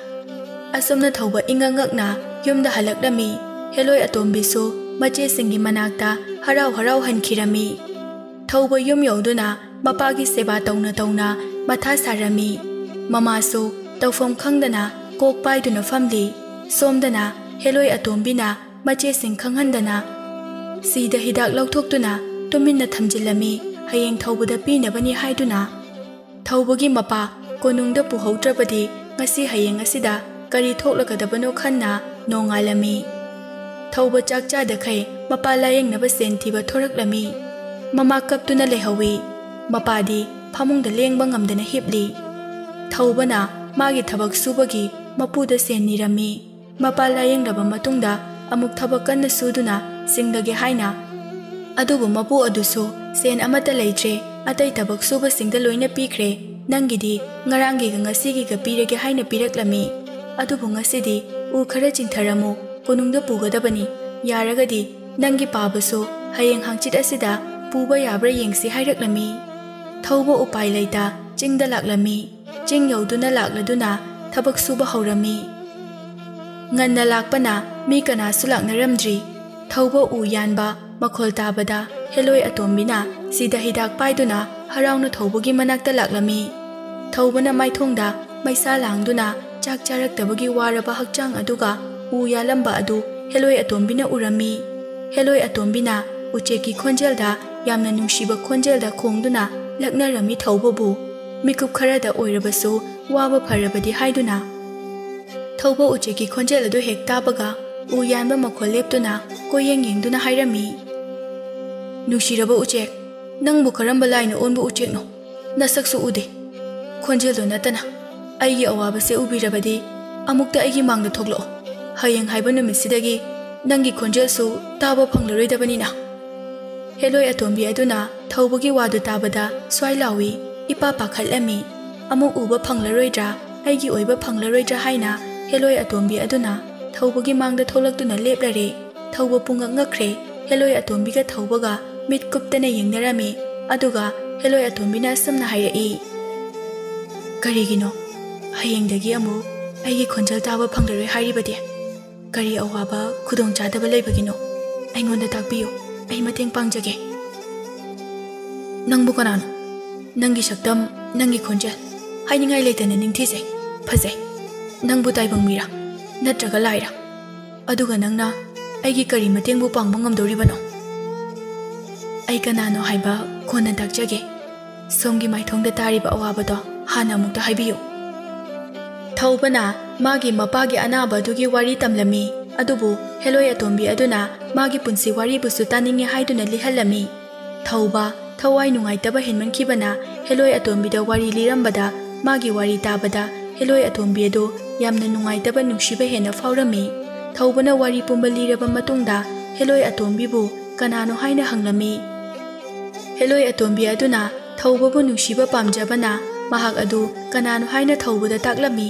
ꯑꯁꯨꯝꯅ ꯊꯧꯕ ꯏꯉꯛ ꯉꯛꯅ ꯌꯨꯝꯗ ꯍꯜꯂꯛꯂꯝꯃꯤ꯫ ꯍꯦꯂꯣꯏ ꯑꯇꯣꯝꯕꯤꯁꯨ ꯃꯆꯦꯁꯤꯡꯒꯤ ꯃꯅꯥꯛꯇ ꯍꯔꯥꯎ ꯍꯔꯥꯎ ꯍꯟꯈꯤꯔꯝꯃꯤ꯫ ꯊꯧꯕ ꯌꯨꯝ ꯌꯧꯗꯨꯅ ꯃꯄꯥꯒꯤ ꯁꯦꯕꯥ ꯇꯧꯅ ꯇꯧꯅ ꯃꯊꯥ ꯁꯥꯔꯝꯃꯤ꯫ ꯃꯃꯥꯁꯨ ꯇꯧꯐꯝ ꯈꯪꯗꯅ ꯀꯣꯛ ꯄꯥꯏꯗꯨꯅ ꯐꯝꯂꯤ꯫ ꯁꯣꯝꯗꯅ ꯍꯦꯂꯣꯏ ꯑꯇꯣꯝꯕꯤꯅ ꯃꯆꯦꯁꯤꯡ ꯈꯪꯍꯟꯗꯅ ꯁꯤꯗ ꯍꯤꯗꯥꯛ ꯂꯧꯊꯣꯛꯇꯨꯅ ꯇꯨꯃꯤꯟꯅ ꯊꯝꯖꯤꯜꯂꯝꯃꯤ, ꯍꯌꯦꯡ ꯊꯧꯕꯗ ꯄꯤꯅꯕꯅꯤ ꯍꯥꯏꯗꯨꯅ꯫ ꯊꯧꯕꯒꯤ ꯃꯄꯥ ꯀꯣꯅꯨꯡꯗ ꯄꯨꯍꯧꯗ꯭ꯔꯕꯗꯤ ꯉꯁꯤ ꯍꯌꯦꯡ ꯑꯁꯤꯗ ꯀꯔꯤ ꯊꯣꯛꯂꯒꯗꯕꯅꯣ ꯈꯟꯅ ꯅꯣꯡꯉꯥꯜꯂꯝꯃꯤ꯫ ꯊꯧꯕ ꯆꯥꯛ ꯆꯥꯗꯈꯩ ꯃꯄꯥ ꯂꯥꯌꯦꯡꯅꯕ ꯁꯦꯟ ꯊꯤꯕ ꯊꯣꯔꯛꯂꯝꯃꯤ꯫ ꯃꯃꯥ ꯀꯞꯇꯨꯅ ꯂꯩꯍꯧꯏ꯫ ꯃꯄꯥꯗꯤ ꯐꯃꯨꯡꯗ ꯂꯦꯡꯕ ꯉꯝꯗꯅ ꯍꯤꯞꯂꯤ꯫ ꯊꯧꯕꯅ ꯃꯥꯒꯤ ꯊꯕꯛ ꯁꯨꯕꯒꯤ ꯃꯄꯨꯗ ꯁꯦꯟ ꯅꯤꯔꯝꯃꯤ꯫ ꯃꯄꯥ ꯂꯥꯌꯦꯡꯂꯕ ꯃꯇꯨꯡꯗ ꯑꯃꯨꯛ ꯊꯕꯛ ꯀꯟꯅ ꯁꯨꯗꯨꯅ ꯁꯤꯡꯂꯒꯦ ꯍꯥꯏꯅ꯫ ꯑꯗꯨꯕꯨ ꯃꯄꯨ ꯑꯗꯨꯁꯨ ꯁꯦꯟ ꯑꯃꯠꯇ ꯂꯩꯇ꯭ꯔꯦ, ꯑꯇꯩ ꯊꯕꯛ ꯁꯨꯕꯁꯤꯡꯗ ꯂꯣꯏꯅ ꯄꯤꯈ꯭ꯔꯦ, ꯅꯪꯒꯤꯗꯤ ꯉꯔꯥꯡꯒꯤꯒ ꯉꯁꯤꯒꯤꯒ ꯄꯤꯔꯒꯦ ꯍꯥꯏꯅ ꯄꯤꯔꯛꯂꯝꯃꯤ꯫ ꯑꯗꯨꯕꯨ ꯉꯁꯤꯗꯤ ꯎ ꯈꯔ ꯆꯤꯡꯊꯔꯝꯃꯨ, ꯀꯣꯅꯨꯡꯗ ꯄꯨꯒꯗꯕꯅꯤ, ꯌꯥꯔꯒꯗꯤ ꯅꯪꯒꯤ ꯄꯥꯕꯁꯨ ꯍꯌꯦꯡ ꯍꯪꯆꯤꯠ ꯑꯁꯤꯗ ꯄꯨꯕ ꯌꯥꯕ꯭ꯔꯥ ꯌꯦꯡꯁꯤ ꯍꯥꯏꯔꯛꯂꯝꯃꯤ꯫ ꯊꯧꯕ ꯎꯄꯥꯏ ꯂꯩꯇ ꯆꯤꯡꯗ ꯂꯥꯛꯂꯝꯃꯤ꯫ ꯆꯤꯡ ꯌꯧꯗꯨꯅ ꯂꯥꯛꯂꯗꯨꯅ ꯊꯕꯛ ꯁꯨꯕ ꯍꯧꯔꯝꯃꯤ꯫ ꯉꯟꯅ ꯂꯥꯛꯄꯅ ꯃꯤ ꯀꯅꯥꯁꯨ ꯂꯥꯛꯅꯔꯝꯗ꯭ꯔꯤ꯫ ꯊꯧꯕ ꯎ ꯌꯥꯟꯕ ꯃꯈꯣꯜ ꯇꯥꯕꯗ ꯍꯦꯂꯣꯏ ꯑꯇꯣꯝꯕꯤꯅ ꯁꯤꯗ ꯍꯤꯗꯥꯛ ꯄꯥꯏꯗꯨꯅ ꯍꯔꯥꯎꯅ ꯊꯧꯕꯒꯤ ꯃꯅꯥꯛꯇ ꯂꯥꯛꯂꯝꯃꯤ꯫ ꯊꯧꯕꯅ ꯃꯥꯏꯊꯣꯡꯗ ꯃꯩꯁꯥ ꯂꯥꯡꯗꯨꯅ ꯆꯥꯛ ꯆꯥꯔꯛꯇꯕꯒꯤ ꯋꯥꯔꯕ ꯍꯛꯆꯥꯡ ꯑꯗꯨꯒ ꯎ ꯌꯥꯜꯂꯝꯕ ꯑꯗꯨ ꯍꯦꯂꯣꯏ ꯑꯇꯣꯝꯕꯤꯅ ꯎꯔꯝꯃꯤ꯫ ꯍꯦꯂꯣꯏ ꯑꯇꯣꯝꯕꯤꯅ ꯎꯆꯦꯛꯀꯤ ꯈꯣꯟꯖꯦꯜꯗ ꯌꯥꯝꯅ ꯅꯨꯡꯁꯤꯕ ꯈꯣꯟꯖꯦꯜꯗ ꯈꯣꯡꯗꯨꯅ ꯂꯛꯅꯔꯝꯃꯤ ꯊꯧꯕꯕꯨ꯫ ꯃꯤꯀꯨꯞ ꯈꯔꯗ ꯑꯣꯏꯔꯕꯁꯨ ꯋꯥꯕ ꯐꯔꯕꯗꯤ ꯍꯥꯏꯗꯨꯅ꯫ ꯊꯧꯕ ꯎꯆꯦꯛꯀꯤ ꯈꯣꯟꯖꯦꯜ ꯑꯗꯨ ꯍꯦꯛ ꯇꯥꯕꯒ ꯎ ꯌꯥꯟꯕ ꯃꯈꯣꯜ ꯂꯦꯞꯇꯨꯅ ꯀꯣꯏꯌꯦꯡ ꯌꯦꯡꯗꯨꯅ ꯍꯥꯏꯔꯝꯃꯤ, "ꯅꯨꯡꯁꯤꯔꯕ ꯎꯆꯦꯛ, ꯅꯪꯕꯨ ꯀꯔꯝꯕ ꯂꯥꯏꯅ ꯑꯣꯟꯕ ꯎꯆꯦꯛꯅꯣ? ꯅꯁꯛꯁꯨ ꯎꯗꯦ꯫ ꯈꯣꯟꯖꯦꯜꯗꯨ ꯅꯠꯇꯅ ꯑꯩꯒꯤ ꯑꯋꯥꯕꯁꯦ ꯎꯕꯤꯔꯕꯗꯤ ꯑꯃꯨꯛꯇ ꯑꯩꯒꯤ ꯃꯥꯡꯗ ꯊꯣꯛꯂꯛꯑꯣ꯫ ꯍꯌꯦꯡ ꯍꯥꯏꯕ ꯅꯨꯃꯤꯠꯁꯤꯗꯒꯤ ꯅꯪꯒꯤ ꯈꯣꯟꯖꯦꯜꯁꯨ ꯇꯥꯕ ꯐꯪꯂꯔꯣꯏꯗꯕꯅꯤꯅ"꯫ ꯍꯦꯂꯣꯏ ꯑꯇꯣꯝꯕꯤ ꯑꯗꯨꯅ ꯊꯧꯕꯒꯤ ꯋꯥꯗꯨ ꯇꯥꯕꯗ ꯁ꯭ꯋꯥꯏ ꯂꯥꯎꯏ, ꯏꯄꯥ ꯄꯥꯈꯠꯂꯝꯃꯤ꯫ ꯑꯃꯨꯛ ꯎꯕ ꯐꯪꯂꯔꯣꯏꯗ꯭ꯔꯥ, ꯑꯩꯒꯤ ꯑꯣꯏꯕ ꯐꯪꯂꯔꯣꯏꯗ꯭ꯔꯥ ꯍꯥꯏꯅ ꯍꯦꯂꯣꯏ ꯑꯇꯣꯝꯕꯤ ꯑꯗꯨꯅ ꯊꯧꯕꯒꯤ ꯃꯥꯡꯗ ꯊꯣꯛꯂꯛꯇꯨꯅ ꯂꯦꯞꯂꯔꯦ꯫ ꯊꯧꯕ ꯄꯨꯡꯉꯛ ꯉꯛꯈ꯭ꯔꯦ꯫ ꯍꯦꯂꯣꯏ ꯑꯇꯣꯝꯕꯤꯒ ꯊꯧꯕꯒ ꯃꯤꯠ ꯀꯨꯞꯇꯅ ꯌꯦꯡꯅꯔꯝꯃꯤ꯫ ꯑꯗꯨꯒ ꯍꯦꯂꯣꯏ ꯑꯇꯣꯝꯕꯤꯅ ꯑꯁꯨꯝꯅ ꯍꯥꯏꯔꯛꯏ, "ꯀꯔꯤꯒꯤꯅꯣ ꯍꯌꯦꯡꯗꯒꯤ ꯑꯃꯨꯛ ꯑꯩꯒꯤ ꯈꯣꯟꯖꯦꯜ ꯇꯥꯕ ꯐꯪꯂꯔꯣꯏ ꯍꯥꯏꯔꯤꯕꯗꯤ? ꯀꯔꯤ ꯑꯋꯥꯕ ꯈꯨꯗꯣꯡꯆꯥꯗꯕ ꯂꯩꯕꯒꯤꯅꯣ? ꯑꯩꯉꯣꯟꯗ ꯇꯥꯛꯄꯤꯌꯨ, ꯑꯩ ꯃꯇꯦꯡ ꯄꯥꯡꯖꯒꯦ"꯫ "ꯅꯪꯕꯨ ꯀꯅꯥꯅꯣ? ꯅꯪꯒꯤ ꯁꯛꯇꯝ, ꯅꯪꯒꯤ ꯈꯣꯟꯖꯦꯜ, ꯍꯥꯏꯅꯤꯡꯉꯥꯏ ꯂꯩꯇꯅ ꯅꯤꯡꯊꯤꯖꯩ, ꯐꯖꯩ꯫ ꯅꯪꯕꯨ ꯇꯥꯏꯕꯪ ꯃꯤꯔꯥ? ꯅꯠꯇ꯭ꯔꯒ ꯂꯥꯏꯔꯥ? ꯑꯗꯨꯒ ꯅꯪꯅ ꯑꯩꯒꯤ ꯀꯔꯤ ꯃꯇꯦꯡꯕꯨ ꯄꯥꯡꯕ ꯉꯝꯗꯧꯔꯤꯕꯅꯣ?" "ꯑꯩ ꯀꯅꯥꯅꯣ ꯍꯥꯏꯕ ꯀꯣꯟꯅ ꯇꯥꯛꯆꯒꯦ꯫ ꯁꯣꯝꯒꯤ ꯃꯥꯏꯊꯣꯡꯗ ꯇꯥꯔꯤꯕ ꯑꯋꯥꯕꯗꯣ ꯍꯥꯟꯅ ꯑꯃꯨꯛꯇ ꯍꯥꯏꯕꯤꯌꯨ"꯫ ꯊꯧꯕꯅ ꯃꯥꯒꯤ ꯃꯄꯥꯒꯤ ꯑꯅꯥꯕ ꯑꯗꯨꯒꯤ ꯋꯥꯔꯤ ꯇꯝꯂꯝꯃꯤ꯫ ꯑꯗꯨꯕꯨ ꯍꯦꯂꯣꯏ ꯑꯇꯣꯝꯕꯤ ꯑꯗꯨꯅ ꯃꯥꯒꯤ ꯄꯨꯟꯁꯤ ꯋꯥꯔꯤꯕꯨꯁꯨ ꯇꯥꯅꯤꯡꯉꯦ ꯍꯥꯏꯗꯨꯅ ꯂꯤꯍꯜꯂꯝꯃꯤ꯫ ꯊꯧꯕ ꯊꯋꯥꯏ ꯅꯨꯡꯉꯥꯏꯇꯕ ꯍꯦꯟꯃꯟꯈꯤꯕꯅ ꯍꯦꯂꯣꯏ ꯑꯇꯣꯝꯕꯤꯗ ꯋꯥꯔꯤ ꯂꯤꯔꯝꯕꯗ, ꯃꯥꯒꯤ ꯋꯥꯔꯤ ꯇꯥꯕꯗ ꯍꯦꯂꯣꯏ ꯑꯇꯣꯝꯕꯤ ꯑꯗꯨ ꯌꯥꯝꯅ ꯅꯨꯡꯉꯥꯏꯇꯕ ꯅꯨꯡꯁꯤꯕ ꯍꯦꯟꯅ ꯐꯥꯎꯔꯝꯃꯤ꯫ ꯊꯧꯕꯅ ꯋꯥꯔꯤ ꯄꯨꯝꯕ ꯂꯤꯔꯕ ꯃꯇꯨꯡꯗ ꯍꯦꯂꯣꯏ ꯑꯇꯣꯝꯕꯤꯕꯨ ꯀꯅꯥꯅꯣ ꯍꯥꯏꯅ ꯍꯪꯂꯝꯃꯤ꯫ ꯍꯦꯂꯣꯏ ꯑꯇꯣꯝꯕꯤ ꯑꯗꯨꯅ ꯊꯧꯕꯕꯨ ꯅꯨꯡꯁꯤꯕ ꯄꯥꯝꯖꯕꯅ ꯃꯍꯥꯛ ꯑꯗꯨ ꯀꯅꯥꯅꯣ ꯍꯥꯏꯅ ꯊꯧꯕꯗ ꯇꯥꯛꯂꯝꯃꯤ꯫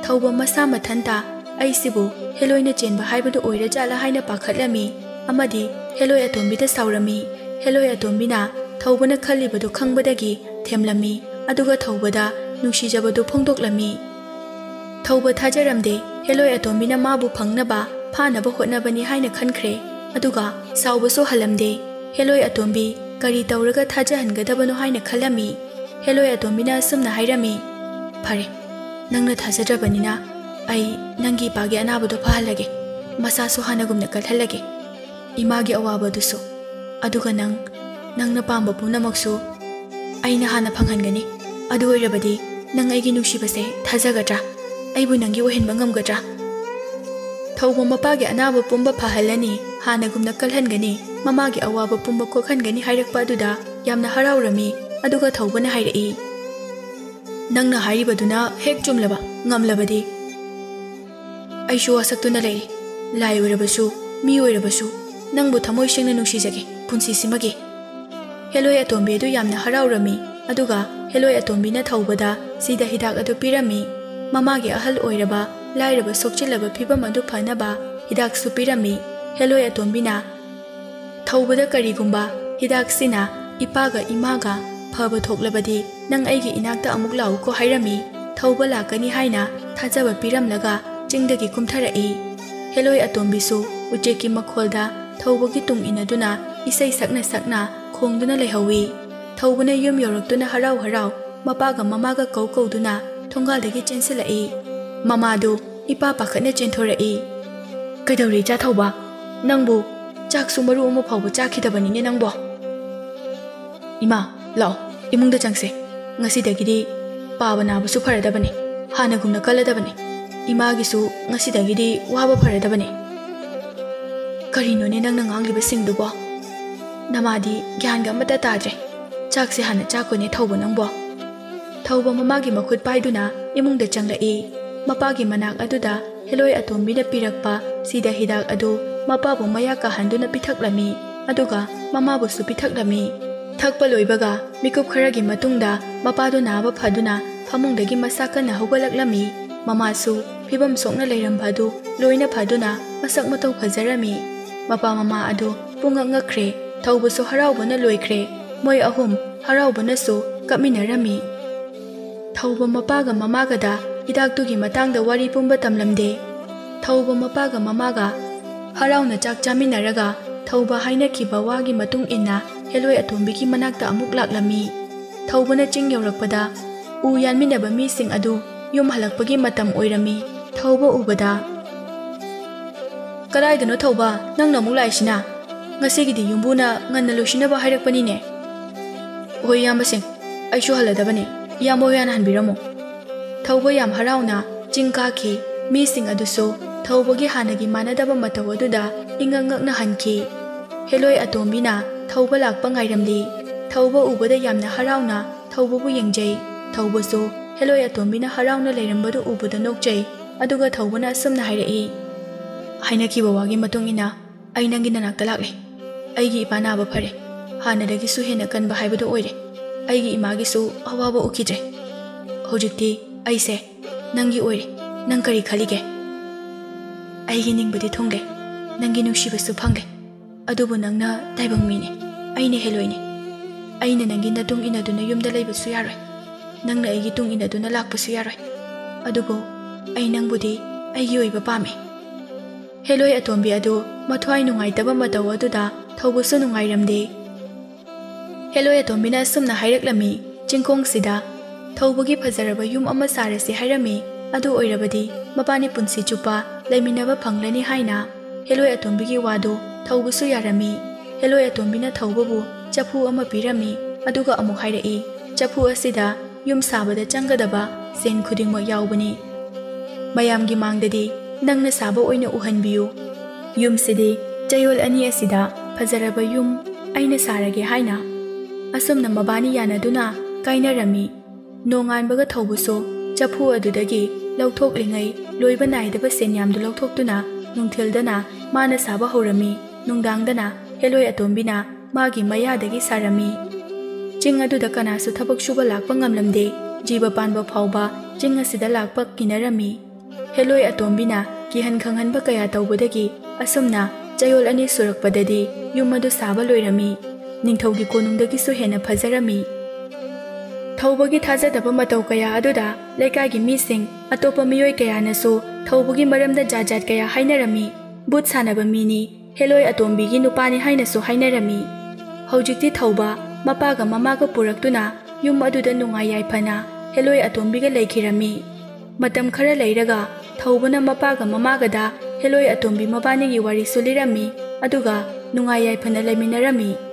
ꯊꯧꯕ ꯃꯁꯥ ꯃꯊꯟꯇ "ꯑꯩꯁꯤꯕꯨ ꯍꯦꯂꯣꯏꯅ ꯆꯦꯟꯕ ꯍꯥꯏꯕꯗꯨ ꯑꯣꯏꯔꯖꯥꯠꯂꯥ" ꯍꯥꯏꯅ ꯄꯥꯈꯠꯂꯝꯃꯤ ꯑꯃꯗꯤ ꯍꯦꯂꯣꯏ ꯑꯇꯣꯝꯕꯤꯗ ꯁꯥꯎꯔꯝꯃꯤ꯫ ꯍꯦꯂꯣꯏ ꯑꯇꯣꯝꯕꯤꯅ ꯊꯧꯕꯅ ꯈꯜꯂꯤꯕꯗꯨ ꯈꯪꯕꯗꯒꯤ ꯊꯦꯝꯂꯝꯃꯤ, ꯑꯗꯨꯒ ꯊꯧꯕꯗ ꯅꯨꯡꯁꯤꯖꯕꯗꯨ ꯐꯣꯡꯗꯣꯛꯂꯝꯃꯤ꯫ ꯊꯧꯕ ꯊꯥꯖꯔꯝꯗꯦ꯫ ꯍꯦꯂꯣꯏ ꯑꯇꯣꯝꯕꯤꯅ ꯃꯥꯕꯨ ꯐꯪꯅꯕ, ꯐꯥꯅꯕ ꯍꯣꯠꯅꯕꯅꯤ ꯍꯥꯏꯅ ꯈꯟꯈ꯭ꯔꯦ꯫ ꯑꯗꯨꯒ ꯁꯥꯎꯕꯁꯨ ꯍꯜꯂꯝꯗꯦ꯫ ꯍꯦꯂꯣꯏ ꯑꯇꯣꯝꯕꯤ ꯀꯔꯤ ꯇꯧꯔꯒ ꯊꯥꯖꯍꯟꯒꯗꯕꯅꯣ ꯍꯥꯏꯅ ꯈꯜꯂꯝꯃꯤ꯫ ꯍꯦꯂꯣꯏ ꯑꯇꯣꯝꯕꯤꯅ ꯑꯁꯨꯝꯅ ꯍꯥꯏꯔꯝꯃꯤ, "ꯐꯔꯦ, ꯅꯪꯅ ꯊꯥꯖꯗ꯭ꯔꯕꯅꯤꯅ ꯑꯩ ꯅꯪꯒꯤ ꯏꯄꯥꯒꯤ ꯑꯅꯥꯕꯗꯣ ꯐꯍꯜꯂꯒꯦ꯫ ꯃꯁꯥꯁꯨ ꯍꯥꯟꯅꯒꯨꯝꯅ ꯀꯜꯍꯜꯂꯒꯦ꯫ ꯏꯃꯥꯒꯤ ꯑꯋꯥꯕꯗꯨꯁꯨ꯫ ꯑꯗꯨꯒ ꯅꯪ, ꯅꯪꯅ ꯄꯥꯝꯕ ꯄꯨꯝꯅꯃꯛꯁꯨ ꯑꯩꯅ ꯍꯥꯟꯅ ꯐꯪꯍꯟꯒꯅꯤ꯫ ꯑꯗꯨ ꯑꯣꯏꯔꯕꯗꯤ ꯅꯪ ꯑꯩꯒꯤ ꯅꯨꯡꯁꯤꯕꯁꯦ ꯊꯥꯖꯒꯗ꯭ꯔꯥ? ꯑꯩꯕꯨ ꯅꯪꯒꯤ ꯑꯣꯏꯍꯟꯕ ꯉꯝꯒꯗ꯭ꯔꯥ?" ꯊꯧꯕ ꯃꯄꯥꯒꯤ ꯑꯅꯥꯕ ꯄꯨꯝꯕ ꯐꯍꯜꯂꯅꯤ, ꯍꯥꯟꯅꯒꯨꯝꯅ ꯀꯜꯍꯟꯒꯅꯤ, ꯃꯃꯥꯒꯤ ꯑꯋꯥꯕ ꯄꯨꯝꯕ ꯀꯣꯛꯍꯟꯒꯅꯤ ꯍꯥꯏꯔꯛꯄ ꯑꯗꯨꯗ ꯌꯥꯝꯅ ꯍꯔꯥꯎꯔꯝꯃꯤ꯫ ꯑꯗꯨꯒ ꯊꯧꯕꯅ ꯍꯥꯏꯔꯛꯏ, "ꯅꯪꯅ ꯍꯥꯏꯔꯤꯕꯗꯨꯅ ꯍꯦꯛ ꯆꯨꯝꯂꯕ, ꯉꯝꯂꯕꯗꯤ ꯑꯩꯁꯨ ꯋꯥꯁꯛꯇꯨꯅ ꯂꯩꯔꯤ꯫ ꯂꯥꯏ ꯑꯣꯏꯔꯕꯁꯨ, ꯃꯤ ꯑꯣꯏꯔꯕꯁꯨ, ꯅꯪꯕꯨ ꯊꯃꯣꯏ ꯁꯦꯡꯅ ꯅꯨꯡꯁꯤꯖꯒꯦ, ꯄꯨꯟꯁꯤꯁꯤꯃꯒꯤ꯫" ꯍꯦꯂꯣꯏ ꯑꯇꯣꯝꯕꯤ ꯑꯗꯨ ꯌꯥꯝꯅ ꯍꯔꯥꯎꯔꯝꯃꯤ, ꯑꯗꯨꯒ ꯍꯦꯂꯣꯏ ꯑꯇꯣꯝꯕꯤꯅ ꯊꯧꯕꯗ ꯁꯤꯗ ꯍꯤꯗꯥꯛ ꯑꯗꯨ ꯄꯤꯔꯝꯃꯤ꯫ ꯃꯃꯥꯒꯤ ꯑꯍꯜ ꯑꯣꯏꯔꯕ, ꯂꯥꯏꯔꯕ ꯁꯣꯛꯆꯤꯜꯂꯕ ꯐꯤꯕꯝ ꯑꯗꯨ ꯐꯅꯕ ꯍꯤꯗꯥꯛꯁꯨ ꯄꯤꯔꯝꯃꯤ꯫ ꯍꯦꯂꯣꯏ ꯑꯇꯣꯝꯕꯤꯅ ꯊꯧꯕꯗ ꯀꯔꯤꯒꯨꯝꯕ ꯍꯤꯗꯥꯛꯁꯤꯅ ꯏꯄꯥꯒ ꯏꯃꯥꯒ ꯐꯕ ꯊꯣꯛꯂꯕꯗꯤ ꯅꯪ ꯑꯩꯒꯤ ꯏꯅꯥꯛꯇ ꯑꯃꯨꯛ ꯂꯥꯛꯎꯀꯣ ꯍꯥꯏꯔꯝꯃꯤ꯫ ꯊꯧꯕ ꯂꯥꯛꯀꯅꯤ ꯍꯥꯏꯅ ꯊꯥꯖꯕ ꯄꯤꯔꯝꯂꯒ ꯆꯤꯡꯗꯒꯤ ꯀꯨꯝꯊꯔꯛꯏ꯫ ꯍꯦꯂꯣꯏ ꯑꯇꯣꯝꯕꯤꯁꯨ ꯎꯆꯦꯛꯀꯤ ꯃꯈꯣꯜꯗ ꯊꯧꯕꯒꯤ ꯇꯨꯡ ꯏꯟꯅꯗꯨꯅ ꯏꯁꯩ ꯁꯛꯅ ꯁꯛꯅ ꯈꯣꯡꯗꯨꯅ ꯂꯩꯍꯧꯏ꯫ ꯊꯧꯕꯅ ꯌꯨꯝ ꯌꯧꯔꯛꯇꯨꯅ ꯍꯔꯥꯎ ꯍꯔꯥꯎ ꯃꯄꯥꯒ ꯃꯃꯥꯒ ꯀꯧ ꯀꯧꯗꯨꯅ ꯊꯣꯡꯒꯥꯜꯗꯒꯤ ꯆꯦꯟꯁꯤꯜꯂꯛꯏ꯫ ꯃꯃꯥꯗꯨ ꯏꯄꯥ ꯄꯥꯈꯠꯅ ꯆꯦꯟꯊꯣꯔꯛꯏ꯫ "ꯀꯩꯗꯧꯔꯦ ꯏꯆꯥ ꯊꯧꯕ? ꯅꯪꯕꯨ ꯆꯥꯛꯁꯨ ꯃꯔꯨ ꯑꯃ ꯐꯥꯎꯕ ꯆꯥꯈꯤꯗꯕꯅꯤꯅꯦ ꯅꯪꯕꯣ?" "ꯏꯃꯥ, ꯂꯥꯛꯑꯣ, ꯏꯃꯨꯡꯗ ꯆꯪꯁꯦ꯫ ꯉꯁꯤꯗꯒꯤꯗꯤ ꯄꯥꯕ ꯅꯥꯕꯁꯨ ꯐꯔꯗꯕꯅꯤ, ꯍꯥꯟꯅꯒꯨꯝꯅ ꯀꯜꯂꯗꯕꯅꯤ꯫ ꯏꯃꯥꯒꯤꯁꯨ ꯉꯁꯤꯗꯒꯤꯗꯤ ꯋꯥꯕ ꯐꯔꯗꯕꯅꯤ꯫" "ꯀꯔꯤꯅꯣꯅꯦ ꯅꯪꯅ ꯉꯥꯡꯂꯤꯕꯁꯤꯡꯗꯨꯕꯣ? ꯅꯃꯥꯗꯤ ꯒ꯭ꯌꯥꯟꯒ ꯑꯃꯠꯇ ꯇꯥꯗ꯭ꯔꯦ꯫ ꯆꯥꯛꯁꯦ ꯍꯥꯟꯅ ꯆꯥꯈꯣꯅꯦ ꯊꯧꯕ ꯅꯪꯕꯣ꯫" ꯊꯧꯕ ꯃꯃꯥꯒꯤ ꯃꯈꯨꯠ ꯄꯥꯏꯗꯨꯅ ꯏꯃꯨꯡꯗ ꯆꯪꯂꯛꯏ꯫ ꯃꯄꯥꯒꯤ ꯃꯅꯥꯛ ꯑꯗꯨꯗ ꯍꯦꯂꯣꯏ ꯑꯇꯣꯝꯕꯤꯅ ꯄꯤꯔꯛꯄ ꯁꯤꯗ ꯍꯤꯗꯥꯛ ꯑꯗꯨ ꯃꯄꯥꯕꯨ ꯃꯌꯥ ꯀꯥꯍꯟꯗꯨꯅ ꯄꯤꯊꯛꯂꯝꯃꯤ, ꯑꯗꯨꯒ ꯃꯃꯥꯕꯨꯁꯨ ꯄꯤꯊꯛꯂꯝꯃꯤ꯫ ꯊꯛꯄ ꯂꯣꯏꯕꯒ ꯃꯤꯀꯨꯞ ꯈꯔꯒꯤ ꯃꯇꯨꯡꯗ ꯃꯄꯥꯗꯨ ꯅꯥꯕ ꯐꯗꯨꯅ ꯐꯃꯨꯡꯗꯒꯤ ꯃꯁꯥ ꯀꯟꯅ ꯍꯧꯒꯠꯂꯛꯂꯝꯃꯤ꯫ ꯃꯃꯥꯁꯨ ꯐꯤꯕꯝ ꯁꯣꯛꯅ ꯂꯩꯔꯝꯕ ꯑꯗꯨ ꯂꯣꯏꯅ ꯐꯗꯨꯅ ꯃꯁꯛ ꯃꯇꯧ ꯐꯖꯔꯝꯃꯤ꯫ ꯃꯄꯥ ꯃꯃꯥ ꯑꯗꯨ ꯄꯨꯡꯉꯛ ꯉꯛꯈ꯭ꯔꯦ꯫ ꯊꯧꯕꯁꯨ ꯍꯔꯥꯎꯕꯅ ꯂꯣꯏꯈ꯭ꯔꯦ꯫ ꯃꯣꯏ ꯑꯍꯨꯝ ꯍꯔꯥꯎꯕꯅꯁꯨ ꯀꯞꯃꯤꯟꯅꯔꯝꯃꯤ꯫ ꯊꯧꯕ ꯃꯄꯥꯒ ꯃꯃꯥꯒꯗ ꯍꯤꯗꯥꯛꯇꯨꯒꯤ ꯃꯇꯥꯡꯗ ꯋꯥꯔꯤ ꯄꯨꯝꯕ ꯇꯝꯂꯝꯗꯦ꯫ ꯊꯧꯕ ꯃꯄꯥꯒ ꯃꯃꯥꯒ ꯍꯔꯥꯎꯅ ꯆꯥꯛ ꯆꯥꯃꯤꯟꯅꯔꯒ ꯊꯧꯕ ꯍꯥꯏꯅꯈꯤꯕ ꯋꯥꯒꯤ ꯃꯇꯨꯡ ꯏꯟꯅ ꯍꯦꯂꯣꯏ ꯑꯇꯣꯝꯕꯤꯒꯤ ꯃꯅꯥꯛꯇ ꯑꯃꯨꯛ ꯂꯥꯛꯂꯝꯃꯤ꯫ ꯊꯧꯕꯅ ꯆꯤꯡ ꯌꯧꯔꯛꯄꯗ ꯎ ꯌꯥꯟꯃꯤꯟꯅꯕ ꯃꯤꯁꯤꯡ ꯑꯗꯨ ꯌꯨꯝ ꯍꯜꯂꯛꯄꯒꯤ ꯃꯇꯝ ꯑꯣꯏꯔꯝꯃꯤ꯫ ꯊꯧꯕ ꯎꯕꯗ, "ꯀꯗꯥꯏꯗꯅꯣ ꯊꯧꯕ, ꯅꯪꯅ ꯑꯃꯨꯛ ꯂꯥꯛꯏꯁꯤꯅ? ꯉꯁꯤꯒꯤꯗꯤ ꯌꯨꯝꯕꯨꯅ ꯉꯟꯅ ꯂꯣꯏꯁꯤꯟꯅꯕ ꯍꯥꯏꯔꯛꯄꯅꯤꯅꯦ?" "ꯍꯣꯏ ꯏꯌꯥꯝꯕꯁꯤꯡ, ꯑꯩꯁꯨ ꯍꯜꯂꯗꯕꯅꯤ꯫ ꯏꯌꯥꯝꯕ ꯍꯣꯏ ꯍꯥꯟꯅ ꯍꯟꯕꯤꯔꯝꯃꯣ꯫" ꯊꯧꯕ ꯌꯥꯝ ꯍꯔꯥꯎꯅ ꯆꯤꯡ ꯀꯥꯈꯤ꯫ ꯃꯤꯁꯤꯡ ꯑꯗꯨꯁꯨ ꯊꯧꯕꯒꯤ ꯍꯥꯟꯅꯒꯤ ꯃꯥꯟꯅꯗꯕ ꯃꯇꯧ ꯑꯗꯨꯗ ꯏꯉꯛ ꯉꯛꯅ ꯍꯟꯈꯤ꯫ ꯍꯦꯂꯣꯏ ꯑꯇꯣꯝꯕꯤꯅ ꯊꯧꯕ ꯂꯥꯛꯄ ꯉꯥꯏꯔꯝꯂꯤ꯫ ꯊꯧꯕ ꯎꯕꯗ ꯌꯥꯝꯅ ꯍꯔꯥꯎꯅ ꯊꯧꯕꯕꯨ ꯌꯦꯡꯖꯩ꯫ ꯊꯧꯕꯁꯨ ꯍꯦꯂꯣꯏ ꯑꯇꯣꯝꯕꯤꯅ ꯍꯔꯥꯎꯅ ꯂꯩꯔꯝꯕꯗꯨ ꯎꯕꯗ ꯅꯣꯛꯆꯩ꯫ ꯑꯗꯨꯒ ꯊꯧꯕꯅ ꯑꯁꯨꯝꯅ ꯍꯥꯏꯔꯛꯏ, "ꯍꯥꯏꯅꯈꯤꯕ ꯋꯥꯒꯤ ꯃꯇꯨꯡ ꯏꯟꯅ ꯑꯩ ꯅꯪꯒꯤ ꯅꯅꯥꯛꯇ ꯂꯥꯛꯂꯦ꯫ ꯑꯩꯒꯤ ꯏꯄꯥ ꯅꯥꯕ ꯐꯔꯦ꯫ ꯍꯥꯟꯅꯗꯒꯤꯁꯨ ꯍꯦꯟꯅ ꯀꯟꯕ ꯍꯥꯏꯕꯗꯨ ꯑꯣꯏꯔꯦ꯫ ꯑꯩꯒꯤ ꯏꯃꯥꯒꯤꯁꯨ ꯑꯋꯥꯕ ꯎꯈꯤꯗ꯭ꯔꯦ꯫ ꯍꯧꯖꯤꯛꯇꯤ ꯑꯩꯁꯦ ꯅꯪꯒꯤ ꯑꯣꯏꯔꯦ꯫ ꯅꯪ ꯀꯔꯤ ꯈꯜꯂꯤꯒꯦ?" "ꯑꯩꯒꯤ ꯅꯤꯡꯕꯗꯤ ꯊꯨꯡꯂꯦ, ꯅꯪꯒꯤ ꯅꯨꯡꯁꯤꯕꯁꯨ ꯐꯪꯂꯦ꯫ ꯑꯗꯨꯕꯨ ꯅꯪꯅ ꯇꯥꯏꯕꯪ ꯃꯤꯅꯤ, ꯑꯩꯅ ꯍꯦꯂꯣꯏꯅꯤ꯫ ꯑꯩꯅ ꯅꯪꯒꯤ ꯅꯇꯨꯡ ꯏꯟꯅꯗꯨꯅ ꯌꯨꯝꯗ ꯂꯩꯕꯁꯨ ꯌꯥꯔꯣꯏ꯫ ꯅꯪꯅ ꯑꯩꯒꯤ ꯇꯨꯡ ꯏꯟꯅꯗꯨꯅ ꯂꯥꯛꯄꯁꯨ ꯌꯥꯔꯣꯏ꯫ ꯑꯗꯨꯕꯨ ꯑꯩ ꯅꯪꯕꯨꯗꯤ ꯑꯩꯒꯤ ꯑꯣꯏꯕ ꯄꯥꯝꯃꯤ꯫" ꯍꯦꯂꯣꯏ ꯑꯇꯣꯝꯕꯤ ꯑꯗꯨ ꯃꯊ꯭ꯋꯥꯏ ꯅꯨꯡꯉꯥꯏꯇꯕ ꯃꯇꯧ ꯑꯗꯨꯗ ꯊꯧꯕꯁꯨ ꯅꯨꯡꯉꯥꯏꯔꯝꯗꯦ꯫ ꯍꯦꯂꯣꯏ ꯑꯇꯣꯝꯕꯤꯅ ꯑꯁꯨꯝꯅ ꯍꯥꯏꯔꯛꯂꯝꯃꯤ, ꯆꯤꯡꯈꯣꯡꯁꯤꯗ ꯊꯧꯕꯒꯤ ꯐꯖꯔꯕ ꯌꯨꯝ ꯑꯃ ꯁꯥꯔꯁꯤ ꯍꯥꯏꯔꯝꯃꯤ꯫ ꯑꯗꯨ ꯑꯣꯏꯔꯕꯗꯤ ꯃꯕꯥꯅꯤ ꯄꯨꯟꯁꯤ ꯆꯨꯞꯄ ꯂꯩꯃꯤꯟꯅꯕ ꯐꯪꯂꯅꯤ ꯍꯥꯏꯅ ꯍꯦꯂꯣꯏ ꯑꯇꯣꯝꯕꯤꯒꯤ ꯋꯥꯗꯨ ꯊꯧꯕꯁꯨ ꯌꯥꯔꯝꯃꯤ꯫ ꯍꯦꯂꯣꯏ ꯑꯇꯣꯝꯕꯤꯅ ꯊꯧꯕꯕꯨ ꯆꯐꯨ ꯑꯃ ꯄꯤꯔꯝꯃꯤ꯫ ꯑꯗꯨꯒ ꯑꯃꯨꯛ ꯍꯥꯏꯔꯛꯏ, "ꯆꯐꯨ ꯑꯁꯤꯗ ꯌꯨꯝ ꯁꯥꯕꯗ ꯆꯪꯒꯗꯕ ꯁꯦꯟ ꯈꯨꯗꯤꯡꯃꯛ ꯌꯥꯎꯕꯅꯤ꯫ ꯃꯌꯥꯝꯒꯤ ꯃꯥꯡꯗꯗꯤ ꯅꯪꯅ ꯁꯥꯕ ꯑꯣꯏꯅ ꯎꯍꯟꯕꯤꯌꯨ꯫ ꯌꯨꯝꯁꯤꯗꯤ ꯆꯌꯣꯜ ꯑꯅꯤ ꯑꯁꯤꯗ ꯐꯖꯔꯕ ꯌꯨꯝ ꯑꯩꯅ ꯁꯥꯔꯒꯦ" ꯍꯥꯏꯅ꯫ ꯑꯁꯨꯝꯅ ꯃꯕꯥꯅꯤ ꯌꯥꯅꯗꯨꯅ ꯀꯥꯏꯅꯔꯝꯃꯤ꯫ ꯅꯣꯡꯉꯥꯟꯕꯒ ꯊꯧꯕꯁꯨ ꯆꯐꯨ ꯑꯗꯨꯗꯒꯤ ꯂꯧꯊꯣꯛꯂꯤꯉꯩ ꯂꯣꯏꯕ ꯅꯥꯏꯗꯕ ꯁꯦꯟꯌꯥꯝꯗꯨ ꯂꯧꯊꯣꯛꯇꯨꯅ ꯅꯨꯡꯊꯤꯜꯗꯅ ꯃꯥꯅ ꯁꯥꯕ ꯍꯧꯔꯝꯃꯤ, ꯅꯨꯡꯗꯥꯡꯗꯅ ꯍꯦꯂꯣꯏ ꯑꯇꯣꯝꯕꯤꯅ ꯃꯥꯒꯤ ꯃꯌꯥꯗꯒꯤ ꯁꯥꯔꯝꯃꯤ꯫ ꯆꯤꯡ ꯑꯗꯨꯗ ꯀꯅꯥꯁꯨ ꯊꯕꯛ ꯁꯨꯕ ꯂꯥꯛꯄ ꯉꯝꯂꯝꯗꯦ꯫ ꯖꯤꯕ ꯄꯥꯟꯕ ꯐꯥꯎꯕ ꯆꯤꯡ ꯑꯁꯤꯗ ꯂꯥꯛꯄ ꯀꯤꯅꯔꯝꯃꯤ꯫ ꯍꯦꯂꯣꯏ ꯑꯇꯣꯝꯕꯤꯅ ꯀꯤꯍꯟ ꯈꯪꯍꯟꯕ ꯀꯌꯥ ꯇꯧꯕꯗꯒꯤ ꯑꯁꯨꯝꯅ ꯆꯌꯣꯜ ꯑꯅꯤ ꯁꯨꯔꯛꯄꯗꯗꯤ ꯌꯨꯝ ꯑꯗꯨ ꯁꯥꯕ ꯂꯣꯏꯔꯝꯃꯤ꯫ ꯅꯤꯡꯊꯧꯒꯤ ꯀꯣꯅꯨꯡꯗꯒꯤꯁꯨ ꯍꯦꯟꯅ ꯐꯖꯔꯝꯃꯤ꯫ ꯊꯧꯕꯒꯤ ꯊꯥꯖꯗꯕ ꯃꯇꯧ ꯀꯌꯥ ꯑꯗꯨꯗ ꯂꯩꯀꯥꯏꯒꯤ ꯃꯤꯁꯤꯡ, ꯑꯇꯣꯞꯄ ꯃꯤꯑꯣꯏ ꯀꯌꯥꯅꯁꯨ ꯊꯧꯕꯒꯤ ꯃꯔꯝꯗ ꯖꯥꯠ ꯖꯥꯠ ꯀꯌꯥ ꯍꯥꯏꯅꯔꯝꯃꯤ꯫ ꯚꯨꯠ ꯁꯥꯟꯅꯕ ꯃꯤꯅꯤ, ꯍꯦꯂꯣꯏ ꯑꯇꯣꯝꯕꯤꯒꯤ ꯅꯨꯄꯥꯅꯤ ꯍꯥꯏꯅꯁꯨ ꯍꯥꯏꯅꯔꯝꯃꯤ꯫ ꯍꯧꯖꯤꯛꯇꯤ ꯊꯧꯕ ꯃꯄꯥꯒ ꯃꯃꯥꯒ ꯄꯨꯔꯛꯇꯨꯅ ꯌꯨꯝ ꯑꯗꯨꯗ ꯅꯨꯡꯉꯥꯏ ꯌꯥꯏꯐꯅ ꯍꯦꯂꯣꯏ ꯑꯇꯣꯝꯕꯤꯒ ꯂꯩꯈꯤꯔꯝꯃꯤ꯫ ꯃꯇꯝ ꯈꯔ ꯂꯩꯔꯒ ꯊꯧꯕꯅ ꯃꯄꯥꯒ ꯃꯃꯥꯒꯗ ꯍꯦꯂꯣꯏ ꯑꯇꯣꯝꯕꯤ ꯃꯕꯥꯅꯤꯒꯤ ꯋꯥꯔꯤꯁꯨ ꯂꯤꯔꯝꯃꯤ, ꯑꯗꯨꯒ ꯅꯨꯡꯉꯥꯏ ꯌꯥꯏꯐꯅ ꯂꯩꯃꯤꯟꯅꯔꯝꯃꯤ꯫